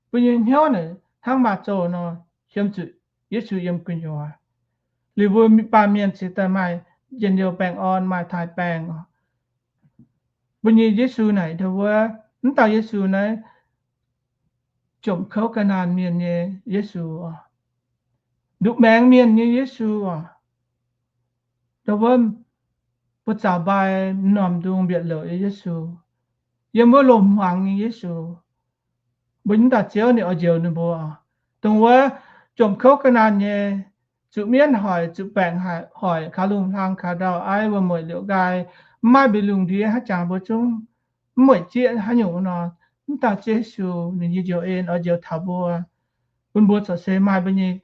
Mbuo nyei hnyouv naaic hnangv maaz-zoh nor, qiemx zuqc Yesu yiem gu'nyuoz. Liuz mbuo baamh mienh cingx daaih maaih njien-youh baengh orn, maaih taaix baengh. Mbuo nyei Yesu naaic ndau wuov, mv dauh Yesu naaiv, jomc kouv ga'naanh mienh nyei Yesu oc. Nduqc maengx mienh nyei Yesu oc. Ndau wuov, mbuo zaux mbai m'normh ndung mbietc louc nyei Yesu, yiem wuov loz-hmuangx nyei Yesu. Mbuo mv dauh Ziouv ninh oix njoux ninh mbuo. Dongh wuov jomc kouv ga'naanh nyei, zuqc mienv hoic, zuqc baengc hoic, kaux lungh hlang kaux ndau aiv wuom-mueic liouc nqaai, mv maaih mbuo lungh ndiev haaix jangx mbuo zungv mv mueic zieqv haaix nyungc nor, mv dauh Yesu ninh nyei njoux en oix njoux taux mbuo, bun mbuo corc se maaih mbuo nyei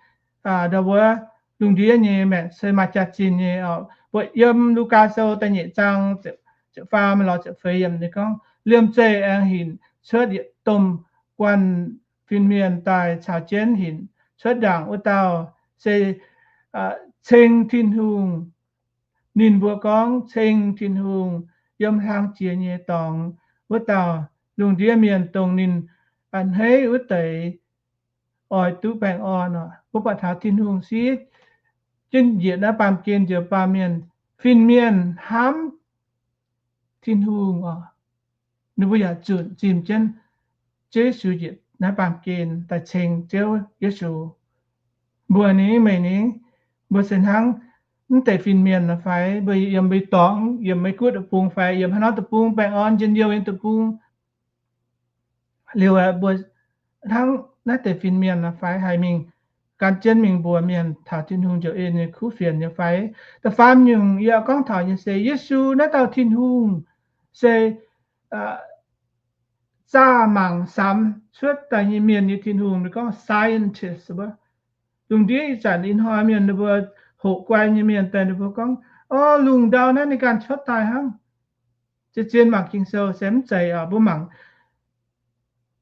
ndau wuov lungh ndiev nyei maengc se maaih jaax-zinh nyei oc. Mbuo yiem Lugaa Sou da'nyeic zaang ziepc faam lorz ziepc feix yiemc ninh gorngv, liemh zeih aengx hinc cuotv yietc domh guanh fin-mienh daaih caux jienv hinc cuotv ndaangc wuov dauh se ceng Tin-Hungh. Ninh mbuo gorngv ceng Tin-Hungh yiem hlang jiex nyei dorngx wuov dauh lungh ndiev mienh dongh ninh a'hneiv wuov deix oix duqv baengh orn oc. Mbuo buatc taux Tin-Hungh siev jienv njiec naaiv baamh gen njoux baamh mienh, fin-mienh hnamv Tin-Hungh oc. Ninh mbuo yaac zunc zimh jienv Ziouv Yesu njiec naaiv baamh gen daaih ceng Ziouv Yesu. Mbuo ni, meih ni, mbuo se hnangv mv deix fin-mienh nor fai? Mbuo yiem mbuo dorngx, yiem mbuo gutv deic-bung fai yiem haaix norm deic-bung, baengh orn njien-youh nyei deic-bung, liuz mbuo hnangv naaiv deix fin-mienh nor fai haih mingh gan jienv mingh mbuox mienh taux Tin-Hungh njoux en nyei kuv fienx nyei fai? Da'faam nyungc yie gorngv taux nyei se Yesu naaiv dauh Tin-Hungh se zaah mangc samx cuotv daaih nyei mienh nyei Tin-Hungh, ninh gorngv scientist wuov. Lungh ndiev ih zanc ih hnoi mienh ninh mbuo hoqc guai nyei mienh daaih ninh mbuo gorngv, o, lungh ndau naaiv ninh ganh cuotv daaih hnangv. Zien-zien mangc Ging-Sou se mv zeiz oc. Mbuo mangc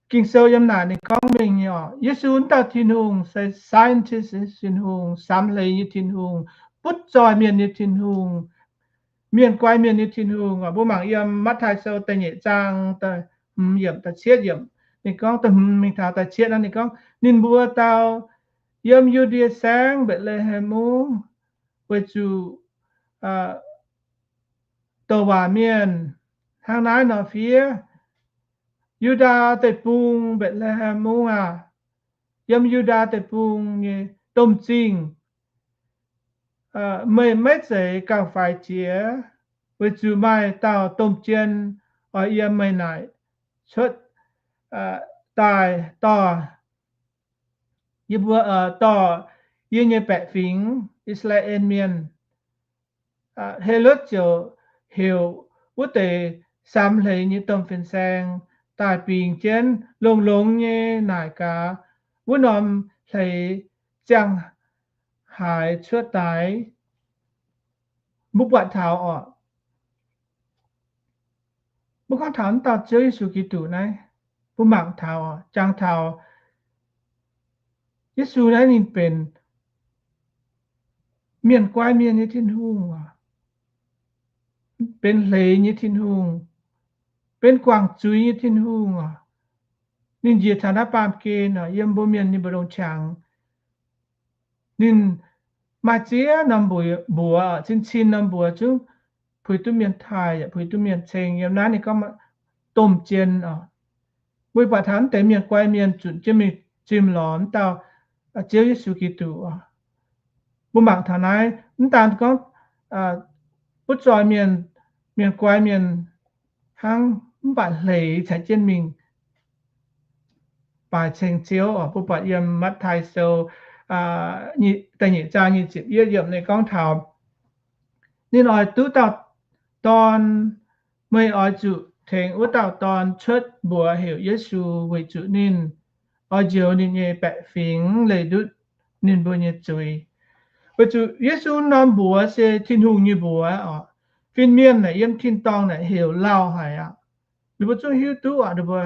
Ging-Sou yiem naaic ninh gorngv mengh nyei oc. Yesu wuov dauh Tin-Hungh se scientist nyei Tin-Hungh, samx hleix nyei Tin-Hungh, butv zoih mienh nyei Tin-Hungh, mienh guai mienh nyei Tin-Hungh oc. Mbuo mangc yiem Matv^tai Sou da'nyeic zaang da'hmz yiemc, da'cietv yiemc, ninh gorngv, da'hmz mingh taux da'cietv naaiv ninh gorngv, ninh mbuo dau yiem Yu^ndie Saengv, Mbetc^le^hem Mungv, weic zuqc douc waac mienh hnangv naaiv nor fiev, Yu^ndaa Deic-Bung, Mbetc^le^hem Mungv aah! Yiem Yu^ndaa Deic-Bung nyei domh zingh, meih maiv zeiz gauh faix jiex, weic zuqc maaih dauh domh jien oix yiem meih naaic cuotv daaih dorh yie mbuo, dorh yie nyei baeqc fingx, I^saa^laa^en Mienh. Helotv ziouc heuc wuov deix samx hleix nyei domh fin-saeng daaih bingx jienv longx-longx nyei naaic gaax, wuov norm hleix ziangh haaix cuotv daaih. Mbuo buatc taux oc, mbuo gorngv taux wuov dauh Ziouv Yesu Giduc naaiv, mbuo mangc taux, jangx taux Yesu naaiv ninh benx mienh guai mienh nyei Tin-Hungh oc, benx hleix nyei Tin-Hungh, benx guangc zuiz nyei Tin-Hungh oc. Ninh njiec taux naaiv baamh gen oc, yiem mbuo mienh nyei mbu'ndongx qangx. Ninh maaih ziex norm mbuox, cin-cin norm mbuox zungv puix duqv mienh taaih, yaac puix duqv mienh ceng. Yiem naaiv ninh gorngv domh jien oc. Mbuo buatc taux naaiv deix mienh guai mienh zunc jienv mingh zimh lorz wuov dauh Ziouv Yesu Giduc. Mbuo mangc taux naaiv, mv daan gorngv butv zoih mienh, mienh guai mienh hnangv, mv baac hleix caux jienv mingh baaix ceng Ziouv oc. Mbuo buatc yiem Matv^taai Sou da'nyeic zaang nyic ziepc yietv yiemc ninh gorngv taux, ninh oix duqv dauh dorn, meih oix zuqc tengx wuov dauh dorn cuotv mbuox heuc Yesu, weic zuqc ninh oix njoux ninh nyei baeqc fingx leih ndutv ninh mbuo nyei zuiz. Weic zuqc Yesu norm mbuox se Tin-Hungh nyei mbuox oc. Fin-mienh naaic yiem tin-dorngh naaic heuc lauh haic aqv. Ninh mbuo zungv hiuv duqv oc. Ninh mbuo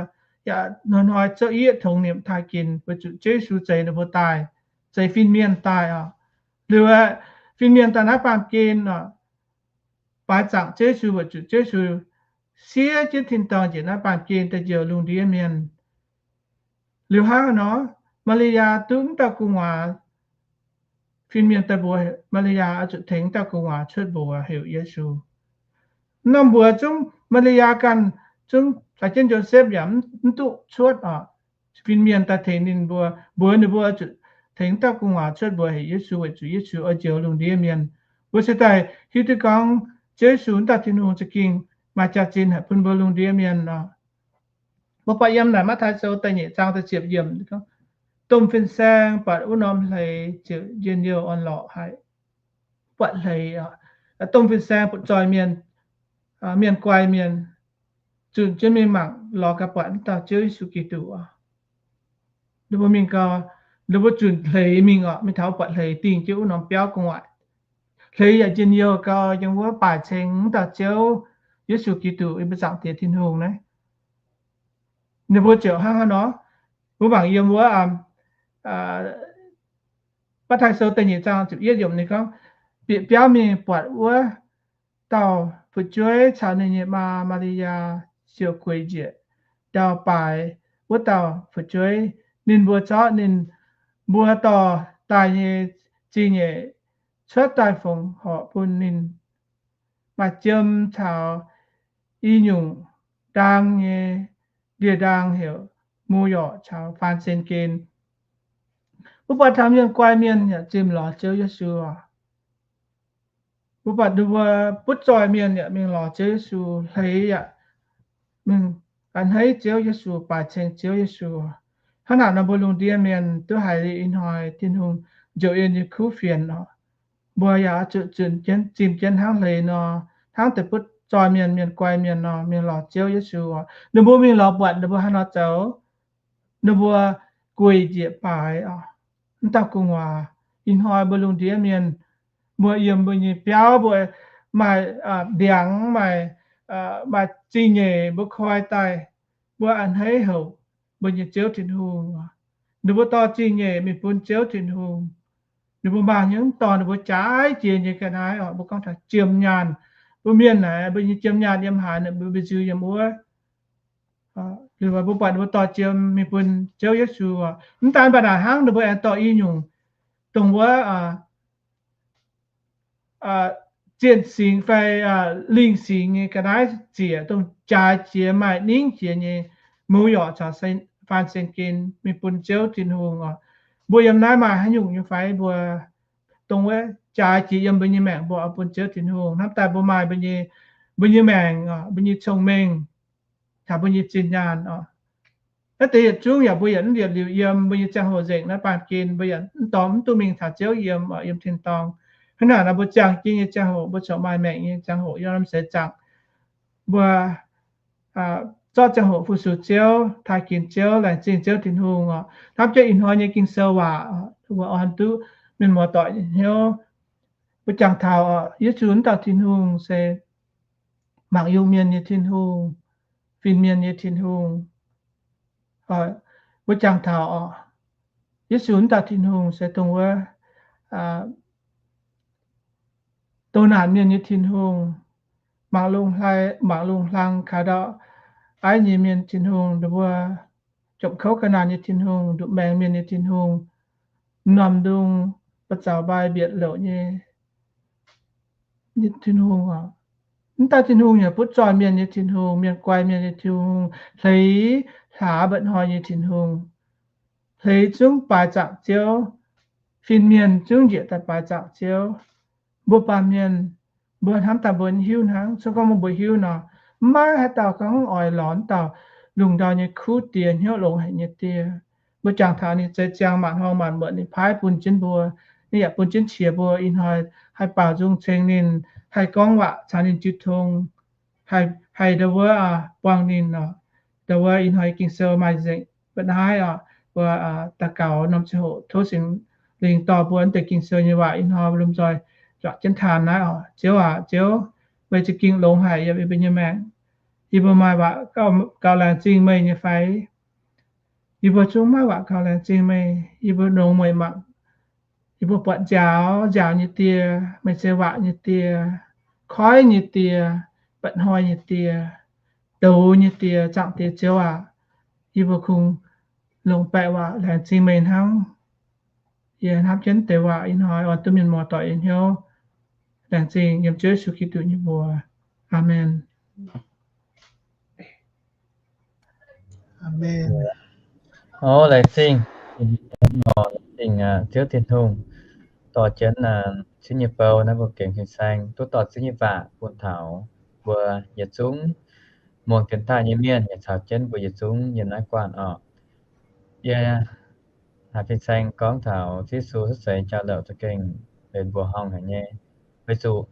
yaac hnoi-hnoi zouv yieqv tongx nimc taaih ginx weic zuqc Ziouv Yesu zeix ninh mbuo daaih, zeix fin-mienh daaih oc. Liuz aeqv, fin-mienh daaih naaiv baamh gen oc, baaix zaangc Ziouv Yesu weic zuqc Ziouv Yesu siev jienv tin-dorngh njiec naaiv baamh gen daaih njoux lungh ndiev mienh. Liuz hnangv haaix nor, Maa^li^yaa duqv wuov dauh gu'nguaaz, fin-mienh daaih mbuox Maa^li^yaa oix zuqc tengx wuov dauh gu'nguaaz cuotv mbuox heuc Yesu. Norm mbuox zungv Maa^li^yaa ganh zungv caux jienv Josepv yaac mv duqv cuotv oc. Fin-mienh daaih tengx ninh mbuo, mbuox ninh mbuo zuqc tengx wuov dauh gu'nguaaz cuotv mbuox heuc Yesu weic zuqc Yesu oix njoux lungh ndiev mienh. Mbuo se daaih hiuv duqv gorngv Ziouv Yesu wuov dauh Tin-Hungh za'gengh maaih jaax-zinh haic bun mbuo lungh ndiev mienh oc. Mbuo buatc yiem naaic Matv^taai Sou da'nyeic zaang da'ziepc yiemc, domh fin-saeng buatc wuov norm hleix ziouc njien-youh orn-lorqc haic. Buatc hleix, domh fin-saeng butv zoih mienh, mienh guai mienh, zunc jienv mingh mangc lorz gaax buatc wuov dauh Ziouv Yesu Giduc oc. Ninh mbuo mingh gau, ninh mbuo zunc hleix mingh oc, mingh taux buatc hleix dingh jienv wuov norm biauv gu'nguaaic. Hleix yaac njien-youh gau, yiem wuov baaic ceng wuov dauh Ziouv Yesu Giduc, yie mbuo Zaangc Diex Tin-Hungh naaiv. Ninh mbuo ziouc hnangv haaix nor, mbuo mangc yiem wuov Matv^taai Sou da'nyeic zaang ziepc yietv yiemc ninh gorngv, bieqc biauv mingh buatc wuov dauh fu'jueiv caux ninh nyei maa Maa^li^yaa ziouc gueic njiec ndau baaix wuov dauh fu'jueiv. Ninh mbuo zorqv ninh mbuo dorh daaih nyei zingh nyeic cuotv daaih fongc horc bun ninh, maaih jiem caux i nyungc ndaang nyei ndie-ndaang heuc mu yorc caux faan sen gen. Mbuo buatc taux mienh guai mienh yaac zimh lorz Ziouv Yesu. Mbuo buatc ninh mbuo butv zoih mienh yaac mingh lorz Ziouv Yesu, hleix yaac mingh a'hneiv Ziouv Yesu, baaic ceng Ziouv Yesu. Hnangv naaic nor mbuo lungh ndiev mienh duqv haiz liuz ih hnoi Tin-Hungh njoux yie nyei kuv fienx oc. Mbuo yaac oix zuqc zunc jienv, zimh jienv hnangv hleix nor, hnangv deix butv zoih mienh, mienh guai mienh nor, mingh lorz Ziouv Yesu oc. Ninh mbuo mingh lorz buatc ninh mbuo haaix nor zoux? Ninh mbuo gueic njiec baaix oc. Wuov dauh gu'nguaaz, ih hnoi mbuo lungh ndiev mienh, mbuo yiem mbuo nyei biauv mbuo maaih ndiangx, maaih, maaih zingh nyeic mbuo koi daaih, mbuo a'hneiv houc mbuo nyei Ziouv Tin-Hungh. Ninh mbuo dorh zingh nyeic mingh bun Ziouv Tin-Hungh. Ninh mbuo maaih hnyouv dorh ninh mbuo jaaix jiex nyei ga'naaiv oc. Mbuo gorngv taux jiem nyaanh, mbuo mienh naaic mbuo nyei jiem nyaanh yiem haaix, ninh mbuo mbu'nziu yiem wuov. Liuz mbuo buatc ninh mbuo dorh jiem mingh bun Ziouv Yesu. Mv daan mv baac naaic hnangv, ninh mbuo aengx dorh i nyungc dongh wuov zienh singx fai lingh singx nyei ga'naaiv ziec, dongh jaaix jiex maaih ningv jiex nyei mu yorc caux faan sen gen mingh bun Ziouv Tin-Hungh oc. Mbuo yiem naaiv maaih haaix nyungc nyei fai mbuo dongh wuov jaaix jiex yiem mbuo nyei maengc mbuo oix bun Ziouv Tin-Hungh? Hnamv daaih mbuo maaih mbuo nyei, mbuo nyei maengc oc, mbuo nyei cong-mengh, taux mbuo nyei zinh nyaanh oc. Naaiv deix yietc zungv yaac mbuo yietc liuz yiem mbuo nyei ziangh hoc nzengc naaiv baamh gen mbuo yietc dorh mv duqv mingh taux Ziouv yiem, yiem tin-dorngh. Hnangv naaic nor mbuo ziangh jienv nyei ziangh hoc, mbuo corc maaih maengc nyei ziangh hoc, yiem naaiv seix zaangc mbuo zorqv ziangh hoc fu-sux Ziouv, taaih ginx Ziouv, laengz zingh Ziouv Tin-Hungh oc. Hnamv jienv ih hnoi nyei Ging-Sou waac, mbuo orn duqv mienh muoz-doic hnyouv. Mbuo jangx taux Yesu wuov dauh Tin-Hungh se mangc yungh mienh nyei Tin-Hungh, fin-mienh nyei Tin-Hungh. Mbuo jangx taux Yesu wuov dauh Tin-Hungh se dongh wuov doh naanc mienh nyei Tin-Hungh, mangc lungh hlang kaux ndau aiv nyei mienh Tin-Hungh, mbuo jomc kouv ga'naanh nyei Tin-Hungh, nduqc maengx mienh nyei Tin-Hungh, m'normh ndung ba'zaux mbai mbietc louc nyei Tin-Hungh oc. Wuov dauh Tin-Hungh yaac butv zoih mienh nyei Tin-Hungh, mienh guai mienh nyei Tin-Hungh, hleix hlaax mba'hnoi nyei Tin-Hungh. hleix zungv baaix zaangc Ziouv, fin-mienh zungv njiec daaih baaix zaangc Ziouv. Mbuo baamh mienh, mbuo hnamv daaih mbuo hiuv hnangv. Cong gorngv mbuo hiuv nor, mv maaih haaix dauh gorngv oix lorz dauh lungh ndau nyei kuv die, hnyouv longx haic nyei die. Mbuo jangx taux ninh zeix ziangx maanc horngh maanc muotc, ninh paaiv bun jienv mbuo, ninh yaac bun jienv qiex mbuo ih hnoi haih baaux nzung ceng ninh, haih gorngv waac caux ninh jiu tong, haih ndau wuov buangh ninh oc. Ndau wuov ih hnoi Ging-Sou maaih nzengc mba'naaiv oc, mbuo daux gaux norm ziangh hoc tov Singx Lingh dorh mbuo deix Ging-Sou nyei waac ih hnoi lomh nzoih juangc jienv taan naaiv oc. Ziouv aac, Ziouv, meih za'gengh longx haic yiem yie mbuo nyei maengc. Yie mbuo maaih waac gauh laengz zingh meih nyei fai? Yie mbuo zungv maaih waac gauh laengz zingh meih. Yie mbuo longx meih mangc. Yie mbuo buatc nziaaux, nziaaux nyei die, meih se waac nyei die, koiv nyei die, mba'hnoi nyei die, douz nyei die, zaangc Diex Ziouv aac, yie mbuo kungx longc baeqc waac laengz zingh meih hnangv. Yie hnamv jienv deix waac ih hnoi oix duqv mienh muoz-doic nyei hnyouv laengz zingh yiem Ziouv Yesu Giduc nyei mbuox. Aamen. Aamen. Laengz zingh, laengz zingh Ziouv Tin-Hungh, dorh jienv Ziouv nyei bou naaiv mbuo gengh fin-saeng duqv dorh Ziouv nyei waac bun taux mbuo yietc zungv muangx dienx taaih nyei mienh, yaac caux jienv mbuo yietc zungv yiem naaiv guanh oc. Yie haiz fin-saeng gorngv taux Ziouv Yesu cuotv seix jauv-louc za'gengh benx mbuoqc horngh haic nyei, weic zuqc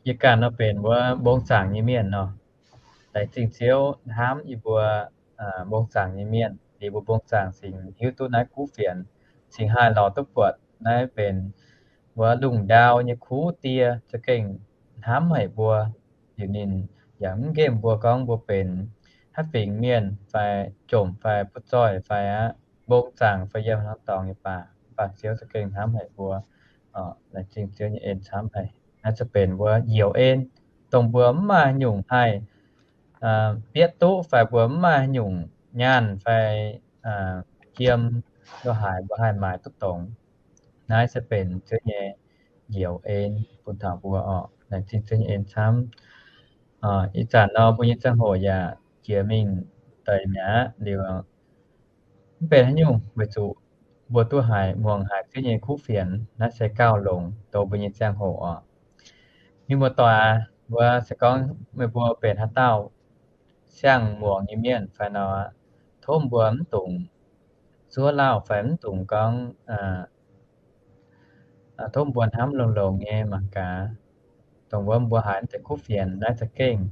yie ganh nor benx wuov mbong zaangc nyei mienh nor. Laengz zingh Ziouv hnamv yie mbuo mbong zaangc nyei mienh, liuz mbuo mbong zaangc cingx hiuv duqv naaiv kuv fienx, cingx haih lorz duqv buatc naaiv benx wuov lungh ndau nyei kuv die za'gengh hnamv haic mbuo. Liuz ninh yaac mv nqemh mbuo gorngv mbuo benx haaix fingx mienh fai jomc fai butv zoih fai aqv, mbong zaangc fai yiem haaix norm dorngx nyei baac, mv baac Ziouv za'gengh hnamv haic mbuo. Laengz zingh Ziouv nyei en camv haic. Naaiv se benx wuov njoux en, dongh mbuo mv maaih haaix nyungc haih bietv duqv fai mbuo mv maaih haaix nyungc nyaanh fai jiem lo haaix mbuo haih maaiz duqv dongz. Naaiv se benx Ziouv nyei njoux en bun taux mbuo oc. Laengz zingh Ziouv nyei en camv. Ih zanc nor mbuo nyei ziangh hoc yaac jiex mingh deix mi'aqv liuz, mv benx haaix nyungc, weic zuqc mbuo duqv haiz muangx haiz Ziouv nyei kuv fienx. Naaiv se gauh longx dongh mbuo nyei ziangh hoc oc. Mienh muoz-doic aac, mbuo se gorngv meih mbuo benx haaix dauh siang-muangx nyei mienh fai nor, tov mbuo mv dungx zuov lauh fai mv dungx gorngv, tov mbuo hnamv longx-longx nyei mangc gaax, dongh wuov mbuo haiz deix kuv fienx naaiv za'gengh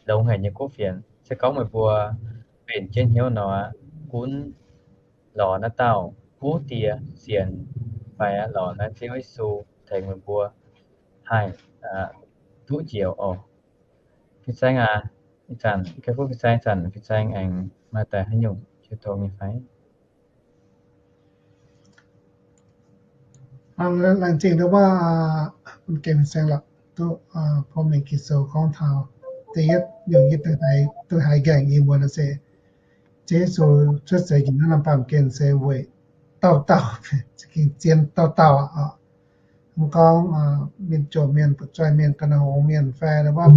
longx haic nyei kuv fienx. Se gorngv meih mbuo benx jienv hnyouv nor, gunv lorz naaiv dauh kuv die sienx fai lorz naaiv Ziouv Yesu tengx meih mbuo haih duqv njoux oc. Fin-saeng aac, ih zanc, Gai Fuqv Fin-saeng, ih zanc Fin-saeng aengx maaih daaih haaix nyungc jiu tong nyei fai? Laengz zingh ndau wuov bun gengh Fin-saeng lorqc, duqv bun mingh Ging-Sou gorngv taux da'yietv nyungc yie duqv haiz nqaengc yie mbuo nor se, Ziouv Yesu cuotv seix njiec naaiv norm baamh gen se weic dauh dauh, za'gengh zien dauh dauh aqv. Mv gorngv mienh jomc mienh, butv zoih mienh, ga'naaiv hngongx mienh fai wuov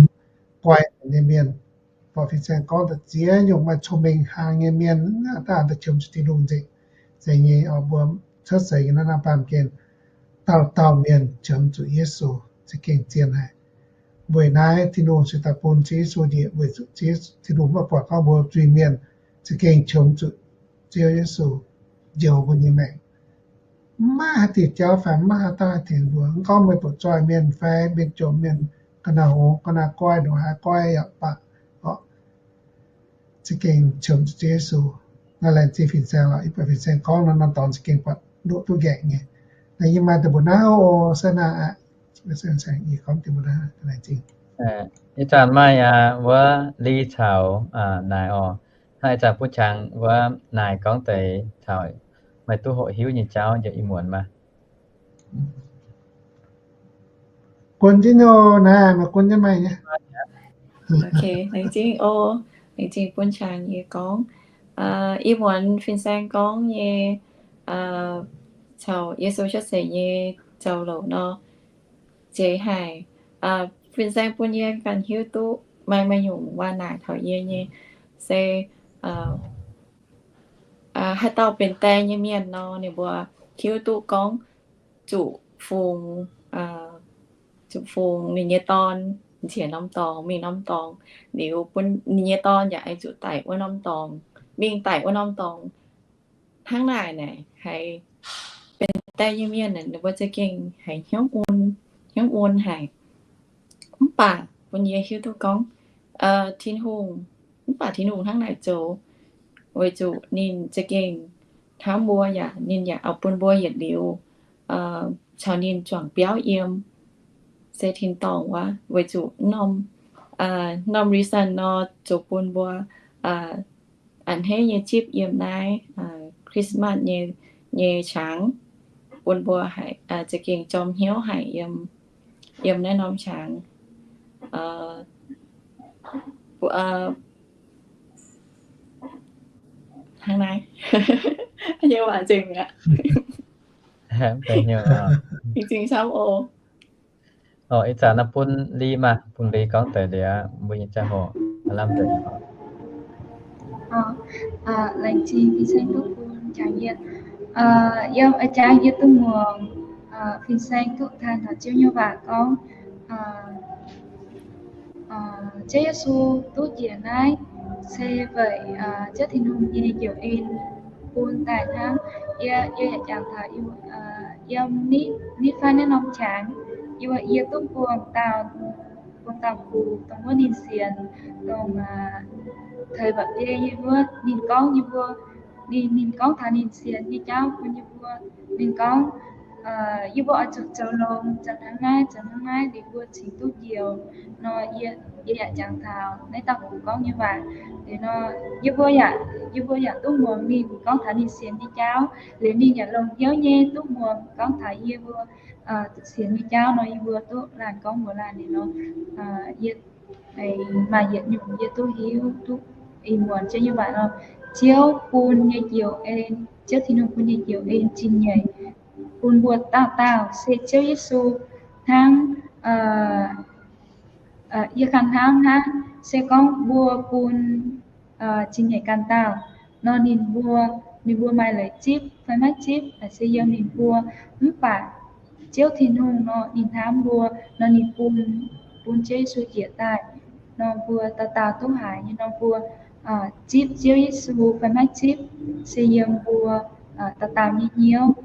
guai nyei mienh. Mv baac Fin-saeng gorngv da'ziex nyungc maaih cong-mengh hnaangx nyei mienh, daaih qiemx zuqc Tin-Hungh nzengc. Zeiz nyei oc, mbuo cuotv seix yiem naaiv norm baamh gen, dauh dauh mienh qiemx zuqc Yesu za'gengh zien haic. Weic naaiv Tin-Hungh cingx daaih bun Ziouv Yesu njiec, weic zuqc Tin-Hungh maiv buatc gorngv mbuo zuiz-mienh za'gengh qiemx zuqc Ziouv Yesu njoux mbuo nyei maengc. Mv maaih haaix diuc jauv fai mv maaih haaix dauh haih tengx mbuo. Mv gorngv meih butv zoih mienh fai mienh jomc mienh, ga'naaiv hngongx, ga'naaiv goiv, ndongc haaix goiv yaac baac, za'gengh qiemx zuqc Ziouv Yesu. Naaiv laengz zingh Fin-saeng lorqc, yie buatc Fin-saeng gorngv nor, norm dorngx za'gengh buatc nduqc duqv nqaengc nyei. Naaiv yie maaih deix mbuox naaiv oc, se naaiv aqv, yie gorngv deix mbuox naaiv, laengz zingh. Ih zanc maaih aqv, wuov Li caux naaic oc. Hnangv ih zanc butv qangx wuov naaic gorngv deix caux meih duqv hoqc hiuv nyei jauv yaac ih muonz maah. Gunv jienv nyei naaic, meih gunv jienv meih nyei. Laengz zingh oc, laengz zingh bun qangx yie gorngv. Ih muonz Fin-saeng gorngv nyei caux Yesu cuotv seix nyei zoux louc nor, zeiz haic. Fin-saeng bun yie ganh hiuv duqv maaih, maaih nyungc waac naaic taux yie nyei, se, haaix dauh benx die nyei mienh nor, ninh mbuo hiuv duqv gorngv zuqc fungx, zuqc fungx ninh nyei dorn nziex norm dorngx, mingh norm dorngx liuz, bun ninh nyei dorn yaac aengx zuqc daic wuov norm dorngx, mingh daic wuov norm dorngx. Hnangv naaic naaic haiz benx die nyei mienh ninh mbuo za'gengh haiz hnyouv, hnyouv mun haic. Mv baac bun yie hiuv duqv gorngv Tin-Hungh, mv baac Tin-Hungh hnangv naaic zoux, weic zuqc ninh za'gengh hnamv mbuo yaac ninh yaac oix bun mbuo yietc liuz caux ninh juangc biauv yiem se tin-dorngh wuov. Weic zuqc norm, norm reason nor zoux bun mbuo a'hneiv nyei zipv yiem naaiv Christmas nyei, nyei qangx, bun mbuo haiz za'gengh jorm hnyouv haic yiem, yiem naaiv norm qangx. Hnangv naaiv, nyei waac nzengc mi'aqv. Jing-jing camv oc. Ih zanc naaiv bun Li maah, bun Li gorngv deix liuz mbuo nyei ziangh hoc lamh nzengc. Laengz zingh fin-saeng duqv bun jangx yie. Yiem a'jangv yie duqv muangx fin-saeng duqv taaih taux Ziouv nyei waac gorngv, Ziouv Yesu duqv njiec naaiv se weic Ziouv Tin-Hungh nyei njoux en bun daaih hnangv. Yie, yie yaac jangx taux yiem nitv fai naaiv norm qangx, yie, yie duqv buangh dauh, buangh dauh gux dongh wuov ninh sienx, dongh teix mba'biei nyei wuov, ninh gorngv yie mbuo, ninh, ninh gorngv taux ninh sienx nyei jauv bun yie mbuo. Ninh gorngv, yie mbuo oix zuqc zoux longx, zoux hnangv naaiv, zoux hnangv naaiv, liuz mbuo cingx duqv njoux nor. Yie, yie yaac jangx taux naaiv dauh gux gorngv nyei waac. Liuz nor, yie mbuo yaac, yie mbuo yaac duqv muangx ninh gorngv taux ninh sienx nyei jauv. Liuz ninh yaac longx hnyouv nyei duqv muangx gorngv taux yie mbuo sienx nyei jauv nor, yie mbuo duqv laanh gorngv mbuox laanh ninh nor. Yie maaih yietc nyungc yie duqv hiuv duqv ih muonz Ziouv nyei waac nor, Ziouv bun nyei njoux en, Ziouv Tin-Hungh bun nyei njoux en zingh nyeic bun mbuo dauh dauh se Ziouv Yesu hnangv. Yie ganh hnamv hnangv, se gorngv mbuo bun zingh nyeic ganh dauh nor, ninh mbuo, ninh mbuo maaih leiz zipv fai maiv zipv se yiem ninh mbuo. Mv baac Ziouv Tin-Hungh nor, ninh hnamv mbuo nor, ninh bun, bun Ziouv Yesu njiec daaih nor, mbuo dauh dauh duqv haiz nyei nor, mbuo zipv Ziouv Yesu fai maiv zipv se yiem mbuo dauh dauh nyei hnyouv.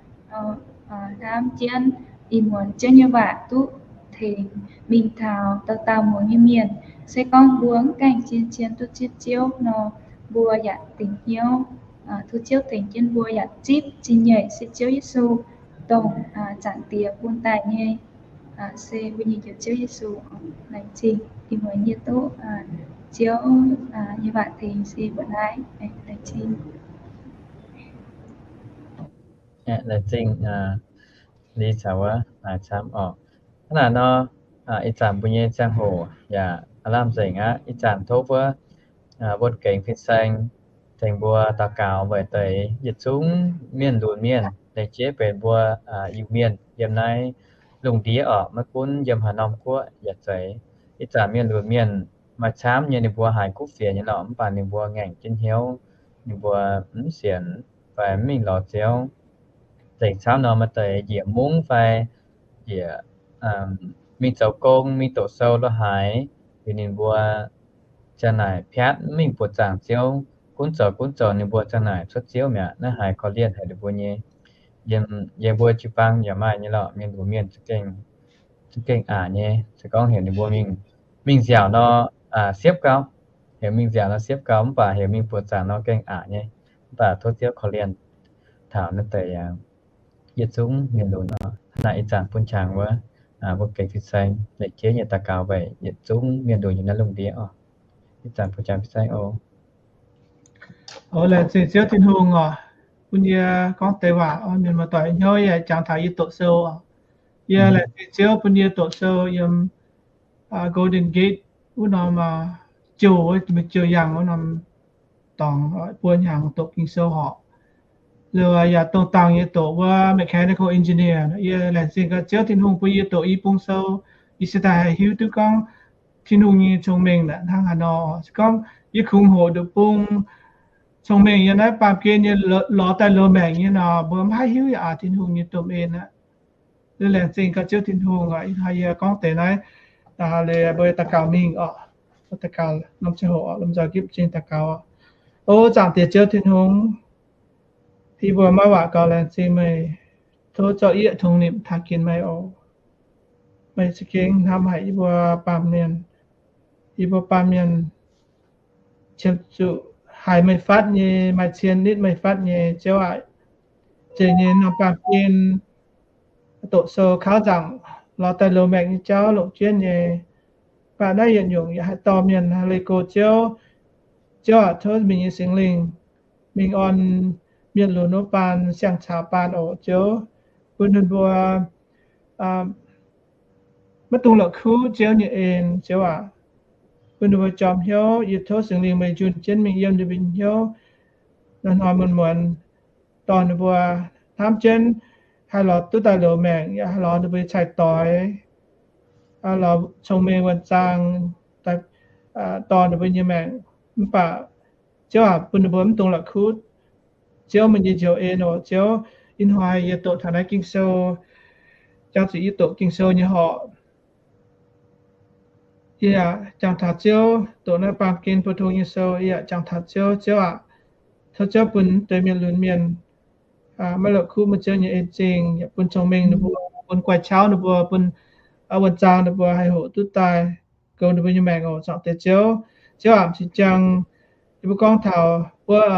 Hnamv jienv ih muonz Ziouv nyei waac duqv tengx mingh taux dauh dauh muangx nyei mienh. Se gorngv mbuo mv gaengh zien-zien duqv zipv Ziouv nor, mbuo yaac dingc hnyouv tov Ziouv tengx jienv mbuo yaac zipv zingh nyeic se Ziouv Yesu dongh Zaangc Diex bun daaih nyei, se mbuo nyei Njoux Ziouv Yesu. Laengz zingh ih muonz yie duqv Ziouv nyei waac tengx se mbuo naaiv. Laengz zingh. Laengz zingh Li caux wuov naaic camv oc. Hnangv naaic nor, ih zanc mbuo nyei ziangh hoc yaac aav lamh nzengc aqv. Ih zanc tov wuov, wuov gengx fin-saeng tengx mbuo daux gaux weic deix yietc zungv mienh lunx mienh, lengc jeiv benx mbuo Iu-Mienh yiem naaiv lungh ndiev oc. Maiv gunv yiem haaix norm guoqv yaac zeiz. Ih zanc mienh lunx mienh maaih camv nyei ninh mbuo haiz kuv fienx nyei lorqc, mv baac ninh mbuo ngaengc jienv hnyouv, ninh mbuo mv sienx fai mv mingh lorz Ziouv. Nzengc camv nor maaih deix njiec mungv fai njiec mingh zoux gong, mingh doqc sou lo haaix, liuz ninh mbuo ziang naaic piatv mv mingh buoqc zaangc Ziouv, gunv zoux gunv zoux ninh mbuo ziang naaic cuotv Ziouv mi'aqv. Naaiv haiz korv-lienh haic ninh mbuo nyei. Yiem mbuo jiu-baang yaac maaih nyei lorqc, mienh lunx mienh za'gengh aqc nyei. Se gorngv heuc ninh mbuo mingh, mingh nziaauc nor, siepv gau. Heuc mingh nziaauc nor siepv gau, mv baac heuc mingh buoqc zaangc nor gengh aqc nyei. Mv baac tov Ziouv korv-lienh taux naaiv deix yietc zungv mienh lunx nor. Hnangv naaic ih zanc bun qangx wuov, mbuo gengx fin-saeng lengc jeiv nyei daux gaux weic yietc zungv mienh lunx yiem naaiv lungh ndiev oc. Ih zanc bun qangx fin-saeng oc. Oc, laengz zingh Ziouv Tin-Hungh oc, bun yie gorngv deix waac oc. Mienh muoz-doic hnyouv yie jangx taux yie doqc sou oc. Yie laengz zingh Ziouv bun yie doqc sou yiem Golden Gate wuov norm jouh, jouh yangh wuov norm dorngx buo hnyangx doqc Ging-Sou horpc. Liuz yaac dongh dangh yie doqc wuov mechanical engineer. Yie laengz zingh gaax Ziouv Tin-Hungh bun yie doqc i bung sou. Yie se daaih haih hiuv duqv gorngv Tin-Hungh nyei cong-mengh hnangv haaix nor. Se gorngv yie kungx hoqc nduqc bung cong-mengh yiem naaiv baamh gen nyei lorz daaih loz-maengc nyei nor, mbuo maiv hiuv yaac aac Tin-Hungh nyei domh en aqv. Laengz zingh gaax Ziouv Tin-Hungh oc. Ih hnoi yie gorngv deix naaiv, liuz mbuo daux gaux mingh oc. Daux gaux norm ziangh hoc oc, lomh nzoih gipv zingh daux gaux oc. O Zaangc Diex Ziouv Tin-Hungh, yie mbuo maiv waac gaux laengz zingh meih. Tov zorqv yie tongx nimc taaih ginx meih oc. Meih za'gengh hnamv haic yie mbuo baamh mienh. Yie mbuo baamh mienh qiemx zuqc haiz meih fatv nyei, maaih cien nitv meih fatv nyei, Ziouv aac. Nzengc nyei norm baamh gen doqc sou kauv nzaangc lorz daaih loz-maengc nyei jauv longc jienv nyei. Mv baac naaiv yietc nyungc yaac haih dorh mienh leih go Ziouv. Ziouv aac, tov meih nyei Singx Lingh mingh orn mienh lunx wuov baan, siang-caux baan oc Ziouv, bun ninh mbuo maiv dungx la'kuqv Ziouv nyei en, Ziouv aac. Bun ninh mbuo jorm hnyouv. Yie tov Singx Lingh meih njunh jienv mingh yiem ninh mbuo hnyouv hnoi-hnoi muonz-muonz, dorh ninh mbuo hnamv jienv haih lorz duqv daaih loz-maengc, yaac haih lorz ninh mbuo nyei cai-doix, lorz cong-mengh wuonh zaang dorh ninh mbuo nyei maengc. Mv baac Ziouv aac, bun ninh mbuo mv dungx la'kuqv Ziouv meih nyei njoux en oc Ziouv. Ih hnoi yie doqc taux naaiv Ging-Sou, jangx zuqc yie doqc Ging-Sou nyei horqc, yie yaac jangx taux Ziouv. Doqc naaiv baamh gen pou-tong nyei sou, yie yaac jangx taux Ziouv. Ziouv aac, tov Ziouv bun deix mienh lunx mienh maiv la'kuqv meih Ziouv nyei en zingh, yaac bun cong-mengh ninh mbuo, bun guai qauv ninh mbuo, bun wuonh zaang ninh mbuo haih hoqc duqv daaih goux ninh mbuo nyei maengc oc. Zaangc Diex Ziouv, Ziouv aac, m'zing ziangh yie mbuo gorngv taux wuov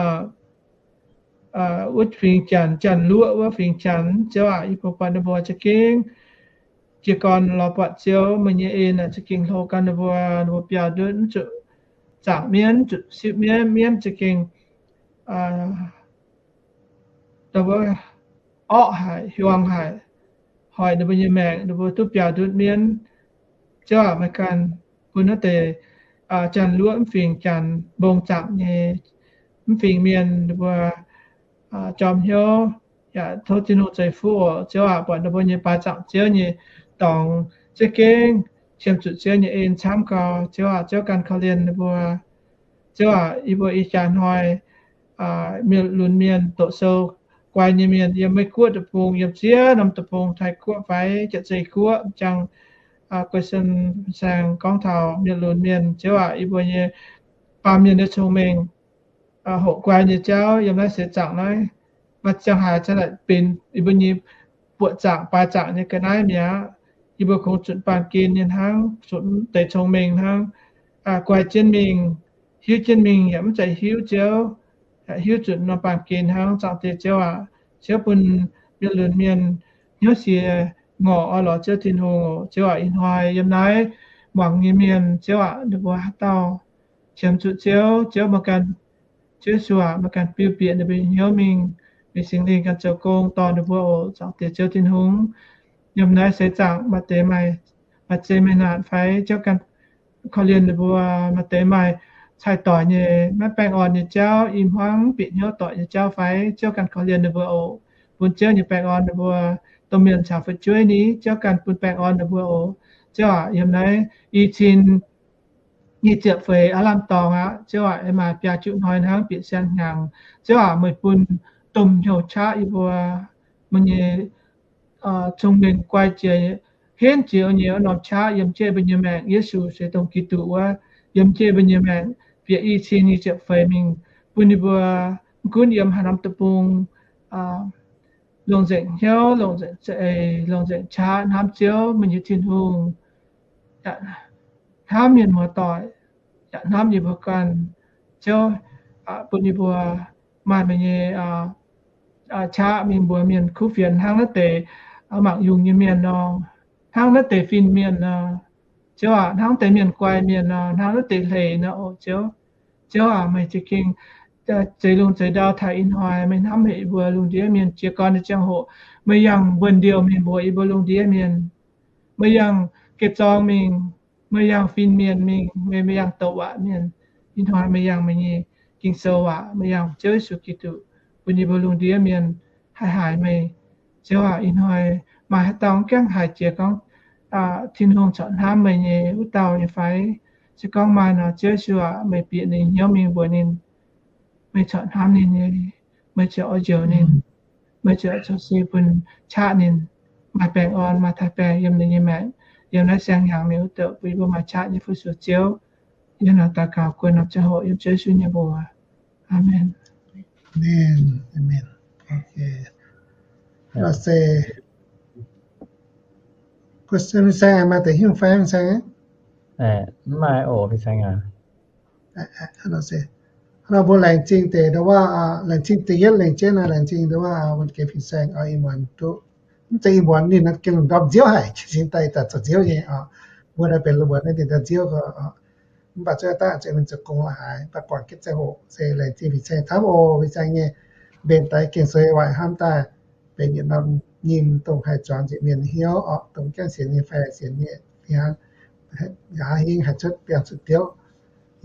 wuov fingx Janx, Janx-Luoqc wuov fingx Janx, Ziouv aac, yie mbuo buatc ninh mbuo za'gengh jiez gorn lorz buatc Ziouv meih nyei en aac, za'gengh hlo ganh ninh mbuo, ninh mbuo biaux ndutv mv zuqc zaangc mienv, mv zuqc sipv mienv, mienv za'gengh orqv haic, hiuang haic, hoic ninh mbuo nyei maengc, ninh mbuo duqv biaux ndutv mienv. Ziouv aac, meih ganh bun naaiv deix Janx-Luoqc mv fingx Janx mbong zaangc nyei mv fingx mienh ninh mbuo jorm hnyouv, yaac tov Tin-Hungh ceix fuqv oc. Ziouv aac, buatc ninh mbuo nyei baaix zaangc Ziouv nyei dorngx za'gengh qiemx zuqc Ziouv nyei en camv gau. Ziouv aac, Ziouv ganh korv-lienh ninh mbuo. Ziouv aac, yie mbuo ih jaax hnoi mienh lunx mienh doqc sou guai nyei mienh yiem Meiv Guoqv deic-bung, yiem ziex norm deic-bung, Taiv Guoqv fai Jaav-Zei Guoqv, m'jangc Guei Sen Saeng gorngv taux mienh lunx mienh. Ziouv aac, yie mbuo nyei baamh mienh nyei cong-mengh hoqc guai nyei jauv yiem naaiv seix zaangc naaiv, maaih ziangh haaix za'naaic benx yie mbuo nyei buoqc zaangc baaix zaangc nyei ga'naaiv mi'aqv. Yie mbuo kungx zunc baamh gen nyei hnangv, zunc deix cong-mengh hnangv, guai jienv mingh, hiuv jienv mingh, yaac mv zeiz hiuv Ziouv, hiuv zunc norm baamh gen hnangv. Zaangc Diex Ziouv aac, Ziouv bun mienh lunx mienh hnyouv sie ngorc oix lorz Ziouv Tin-Hungh oc. Ziouv aac, ih hnoi yiem naaiv muangx nyei mienh, Ziouv aac, ninh mbuo haaix dauh qiemx zuqc Ziouv, Ziouv meih ganh, Ziouv Yesu aac, meih ganh biu bieqc ninh mbuo nyei hnyouv mingh, meih Singx Lingh ganh zoux gong dorh ninh mbuo oc. Zaangc Diex Ziouv Tin-Hungh, yiem naaiv seix zaangc maaih deix maaih, maaih zeqc maaih naanc fai, Ziouv ganh korv-lienh ninh mbuo. Maaih deix maaih cai-doix nyei, maiv baengh orn nyei jauv, i hmuangv bieqc hnyouv doic nyei jauv fai, Ziouv ganh korv-lienh ninh mbuo oc. Bun Ziouv nyei baengh orn ninh mbuo. Domh mienh caux fu'jueiv ni, Ziouv ganh bun baengh orn ninh mbuo oc. Ziouv aac, yiem naaiv i cin nyic ziepc feix aav lamh dorngx aqv. Ziouv aac, aengx maaih biaa juqv hnoi hnangv bieqc siang-hnyangx. Ziouv aac, meih bun domh hnyouv qaqv yie mbuo, meih nyei cong-mengh guai jiex, henv jiex nyei wuov norm qaqv yiem jienv mbuo nyei maengc. Yesu se dongh Giduc wuov, yiem jienv mbuo nyei maengc bieqc i cin nyic ziepc feix mingh, bun yie mbuo mv gunv yiem haaix norm deic-bung, longc nzengc hnyouv, longc nzengc za'eix, longc nzengc qaqv hnamv Ziouv, meih nyei Tin-Hungh, hnamv mienh muoz-doic, yaac hnamv yie mbuo ganh. Ziouv, bun yie mbuo maaih meih nyei qaqv mingh mbuox mienh kuv fienx hnangv naaiv deix mangc yungz nyei mienh nor, hnangv naaiv deix fin-mienh nor, Ziouv aac, hnangv deix mienh guai mienh nor, hnangv naaiv deix hleix nor oc Ziouv. Ziouv aac, meih za'gengh zeix lungh zeix ndau taux ih hnoi, meih hnamv haic yie mbuo lungh ndiev mienh. Jiez gorn nyei ziangh hoc meih yangh mbuonx-ndiouh mingh mbuox yie mbuo lungh ndiev mienh. Meih yangh geh zorng mingh, meih yangh fin-mienh mingh, meih, meih yangh douc waac mienh. Ih hnoi meih yangh meih nyei Ging-Sou waac, meih yangh Ziouv Yesu Giduc, bun yie mbuo lungh ndiev mienh haih haiz meih. Ziouv aac, ih hnoi maaih haaix dauh gaengh haiz jiex gorngv Tin-Hungh corc hnamv meih nyei wuov dauh nyei fai? Se gorngv maaih nor, Ziouv Yesu aac, meih bieqc ninh hnyouv mingh mbuox ninh, meih corc hnamv ninh nyei, meih ziouc oix njoux ninh, meih ziouc corc se bun qaqv ninh maaih baengh orn, maaih taaix-baengh yiem ninh nyei maengc, yiem naaiv siang-hnyangx mingh wuov douc bun yie mbuo maaih qaqv nyei fu-sux Ziouv. Yie naaic daux gaux guon norm ziangh hoc yiem Ziouv Yesu nyei mbuox. Aamen. Aamen. Aamen. Ok. La'sic se, guon se fin-saeng maaih deix hiuv fai fin-saeng? Mv maaih oc fin-saeng aac. Hnangv nor mbuo laengz zingh deix ndau wuov, laengz zingh deix yietv lengc jienv naaiv, laengz zingh ndau wuov wuon gengh fin-saeng oix ih muonz duqv. Mv zeiz ih muonz ninh naaiv gengh lungh ndorm nziouv haic, cingx daaih daaih zoux nziouv nyei oc. Mbuo naaiv benx lungh muonz naaiv dingc ndorm nziouv oc. Mv baac zuov daaih zeiz mingh zoux gong la'haaix, mv baac guangc jienv ziangh hoc se laengz zingh fin-saeng camv oc. Fin-saeng nyei mbenc daaih gengh seix waaic hnamv daaih benx yietc norm nyim dongh haih zuangx nzieqc mienh nyei hnyouv oc, dongh jangv sienx nyei fai sienx nyei fih hnangv, yaac hingv haih cuotv biangh zuqc diouv,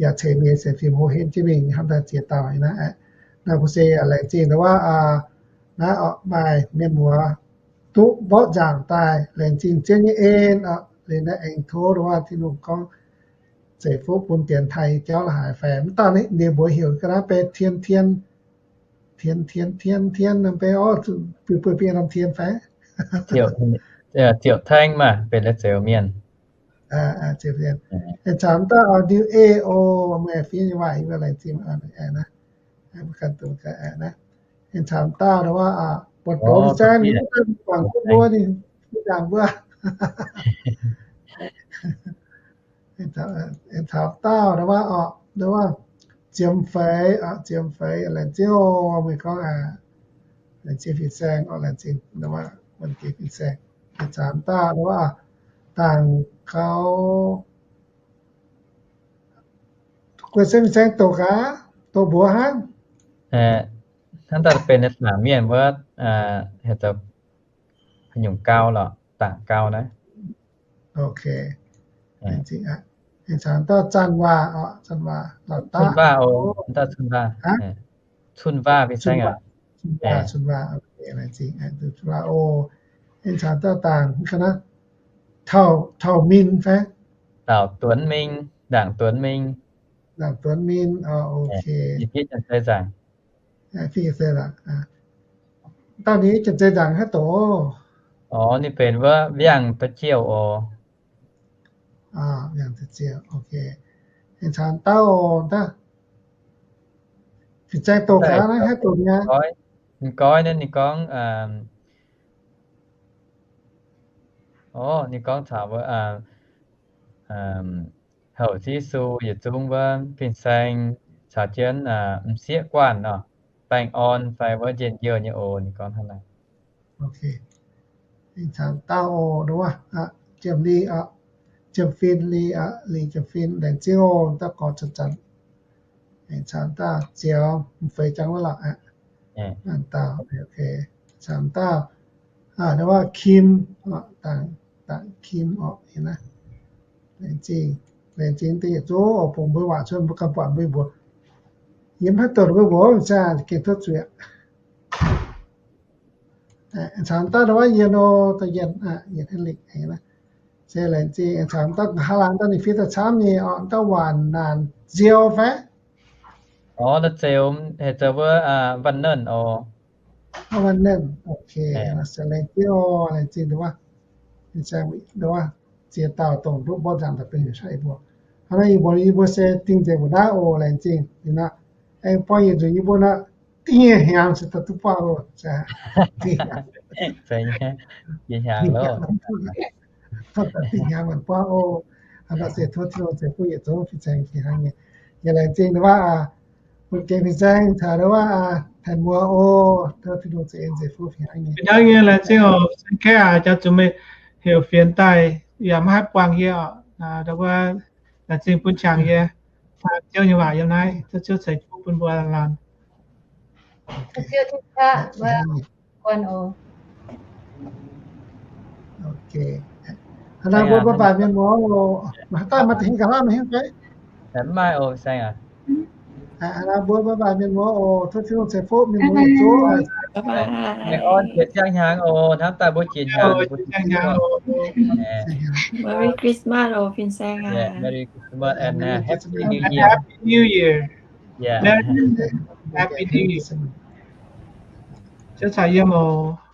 yaac ceix mienh sienx fim houh henv jienv mingh hnamv daaih ziex dauh naaiv. Naaiv mbuo se laengz zingh ndau wuov naaiv oc, maaih mienh muoz duqv mborqv nzaangc daaih laengz zingh Ziouv nyei en oc. Liuz naaiv aengx tov ndau wuov Tin-Hungh gorngv zeiv fuqv bun dienx taaih nyei jauv la'haaix fai mv dauh ninh mbuo heuc ga'naaiv benx tien tien, tien tien tien tien norm benx orv, buo buo norm tien fai? Ziouc taengv maah, benx la'zioux mienh. Aengx caux dauh ndiu ei o, meih fiev nyei waac yie mbuo laengz zingh naaiv. Aengx caux dauh ndau wuov, buatc doz ninh zaeng ninh mv guangc jienv mbuo, ninh mv ndaangc mbuo. Aengx caux dauh ndau wuov oc, ndau wuov Ziemx Feix oc, Ziemx Feix laengz zingh oc, meih gorngv laengz zingh fin-saeng oc, laengz zingh ndau wuov wuon gengh fin-saeng. Aengx caux dauh ndau wuov Dangc Gaux, guei se fin-saeng doqc gaax, doqc mbuox hnangv. Hnangv daaih benx naaiv Dangc mienh wuov, heuc zoux haaix nyungc Gau lorqc, Dangc Gau naaiv. Ok. Aengx caux dauh Zanh Waac oc, Zanh Waac, Lauc Daqv. Cun Waac oc, dauh Cun Waac. Cun Waac fin-saeng aac. Cun Waac, Cun Waac, Cun Waac oc. Aengx caux dauh Dangc, Taux, Taux Min fai? Taux Duonx Mingh, Ndaangc Duonx Mingh. Ndaangc Duonx Mingh, ok. Yie fiev Janx-Zei Nzaangc. Fiev Janx-Zei Nzaangc. Dauh ninh Janx-Zei Nzaangc haaix doqc? Orv, ninh benx wuov Viangh Da'jiouh oc. Viangh Da'jiouh, ok. Aengx caux dauh, fin-saeng doqc gaax naaiv haaix doqc nyei? Ninh goiv naaiv ninh gorngv, orv, ninh gorngv taux wuov, houc Yesu yietc zungv wuov fin-saeng caux jienv m'sieqv guanh nor, baengh orn fai wuov njien-youh nyei oc, ninh gorngv hnangv naaic. Ok. Aengx caux dauh oc, ndau wuov, Jiem Li oc, Jiem Fin Li oc, Li Jiem Fin, laengz zingh oc, dauh gorx zanc-zanc. Aengx caux dauh Zioux, m'feix jangx wuov lorqc aqv. Naaiv dauh, ok. Caux dauh, ndau wuov Kim, Dangc Kim oc, laengz zingh, laengz zingh deix yietc zungv oc, bungx mbuo waac cuotv mbuo ganh buatc mbuo mbuox. Yie mv haih doqc mbuo mbuox, mv zaqc gengh tov zuiz aqv. Caux dauh ndau wuov Yien oc, dauh Yien, Yien Henrik, se laengz zingh. Caux dauh Nqa'haav Laangz, dauh ninh fiev daaih camv nyei oc, dauh Waanc Naanc Ziou fai? Orv, la'zioux heuc zoux wuov Waanc Nernh oc. Waanc Nernh, ok. Se laengz zingh oc, laengz zingh ndau wuov, ndau wuov ziex dauh dongh nduqc mborqv nzaangc daaih benx heuc shai yie mbuo. Hnangv naaiv yie mbuo, yie mbuo se dingh nzengc mbuo naaiv oc, laengz zingh. Ninh aeqv, buangh yietc nzunc yie mbuo naaiv dingh hnyangx se daaih duqv buangh oc. Dingh hnyangx, dingh hnyangx, dingh hnyangx buangh oc. Hnangv naaiv se tov Tin-Hungh ceix fuqv yietc zungv fin-saeng fih hnangv nyei. Yie laengz zingh ndau wuov, bun gengh fin-saeng caux ndau wuov, Taiv Muoz oc, tov Tin-Hungh ceix en ceix fuqv fih hnangv nyei. Fih hnangv nyei, laengz zingh oc, Saeng Kaeqv aac, jangx zuqc meih heuc fienx daaih yaac maiv haih buangh yie oc. Ndau wuov, laengz zingh bun qangx yie faam Ziouv nyei waac yiem naaiv, tov Ziouv ceix fuqv bun mbuo laanh. Tov Ziouv tov qaqv guanh oc. Ok. Hnangv naaiv mbuo bye bye mienh muoz oc. Maaih haaix dauh maaih da'hinh nqa'haav maiv hiuv fai? Mv maaih oc, saeng aac. Hnangv naaiv mbuo bye bye mienh muoz oc. Tov Tin-Hungh ceix fuqv mienh muoz yietc zungv. Baengh orn jiex siang-hnyangx oc. Hnamv daaih mbuo jiex hnyangx. Merry Christmas oc, fin-saeng aac. Merry Christmas and Happy New Year. Happy New Year. Happy New Year. Jienv caux yiem oc.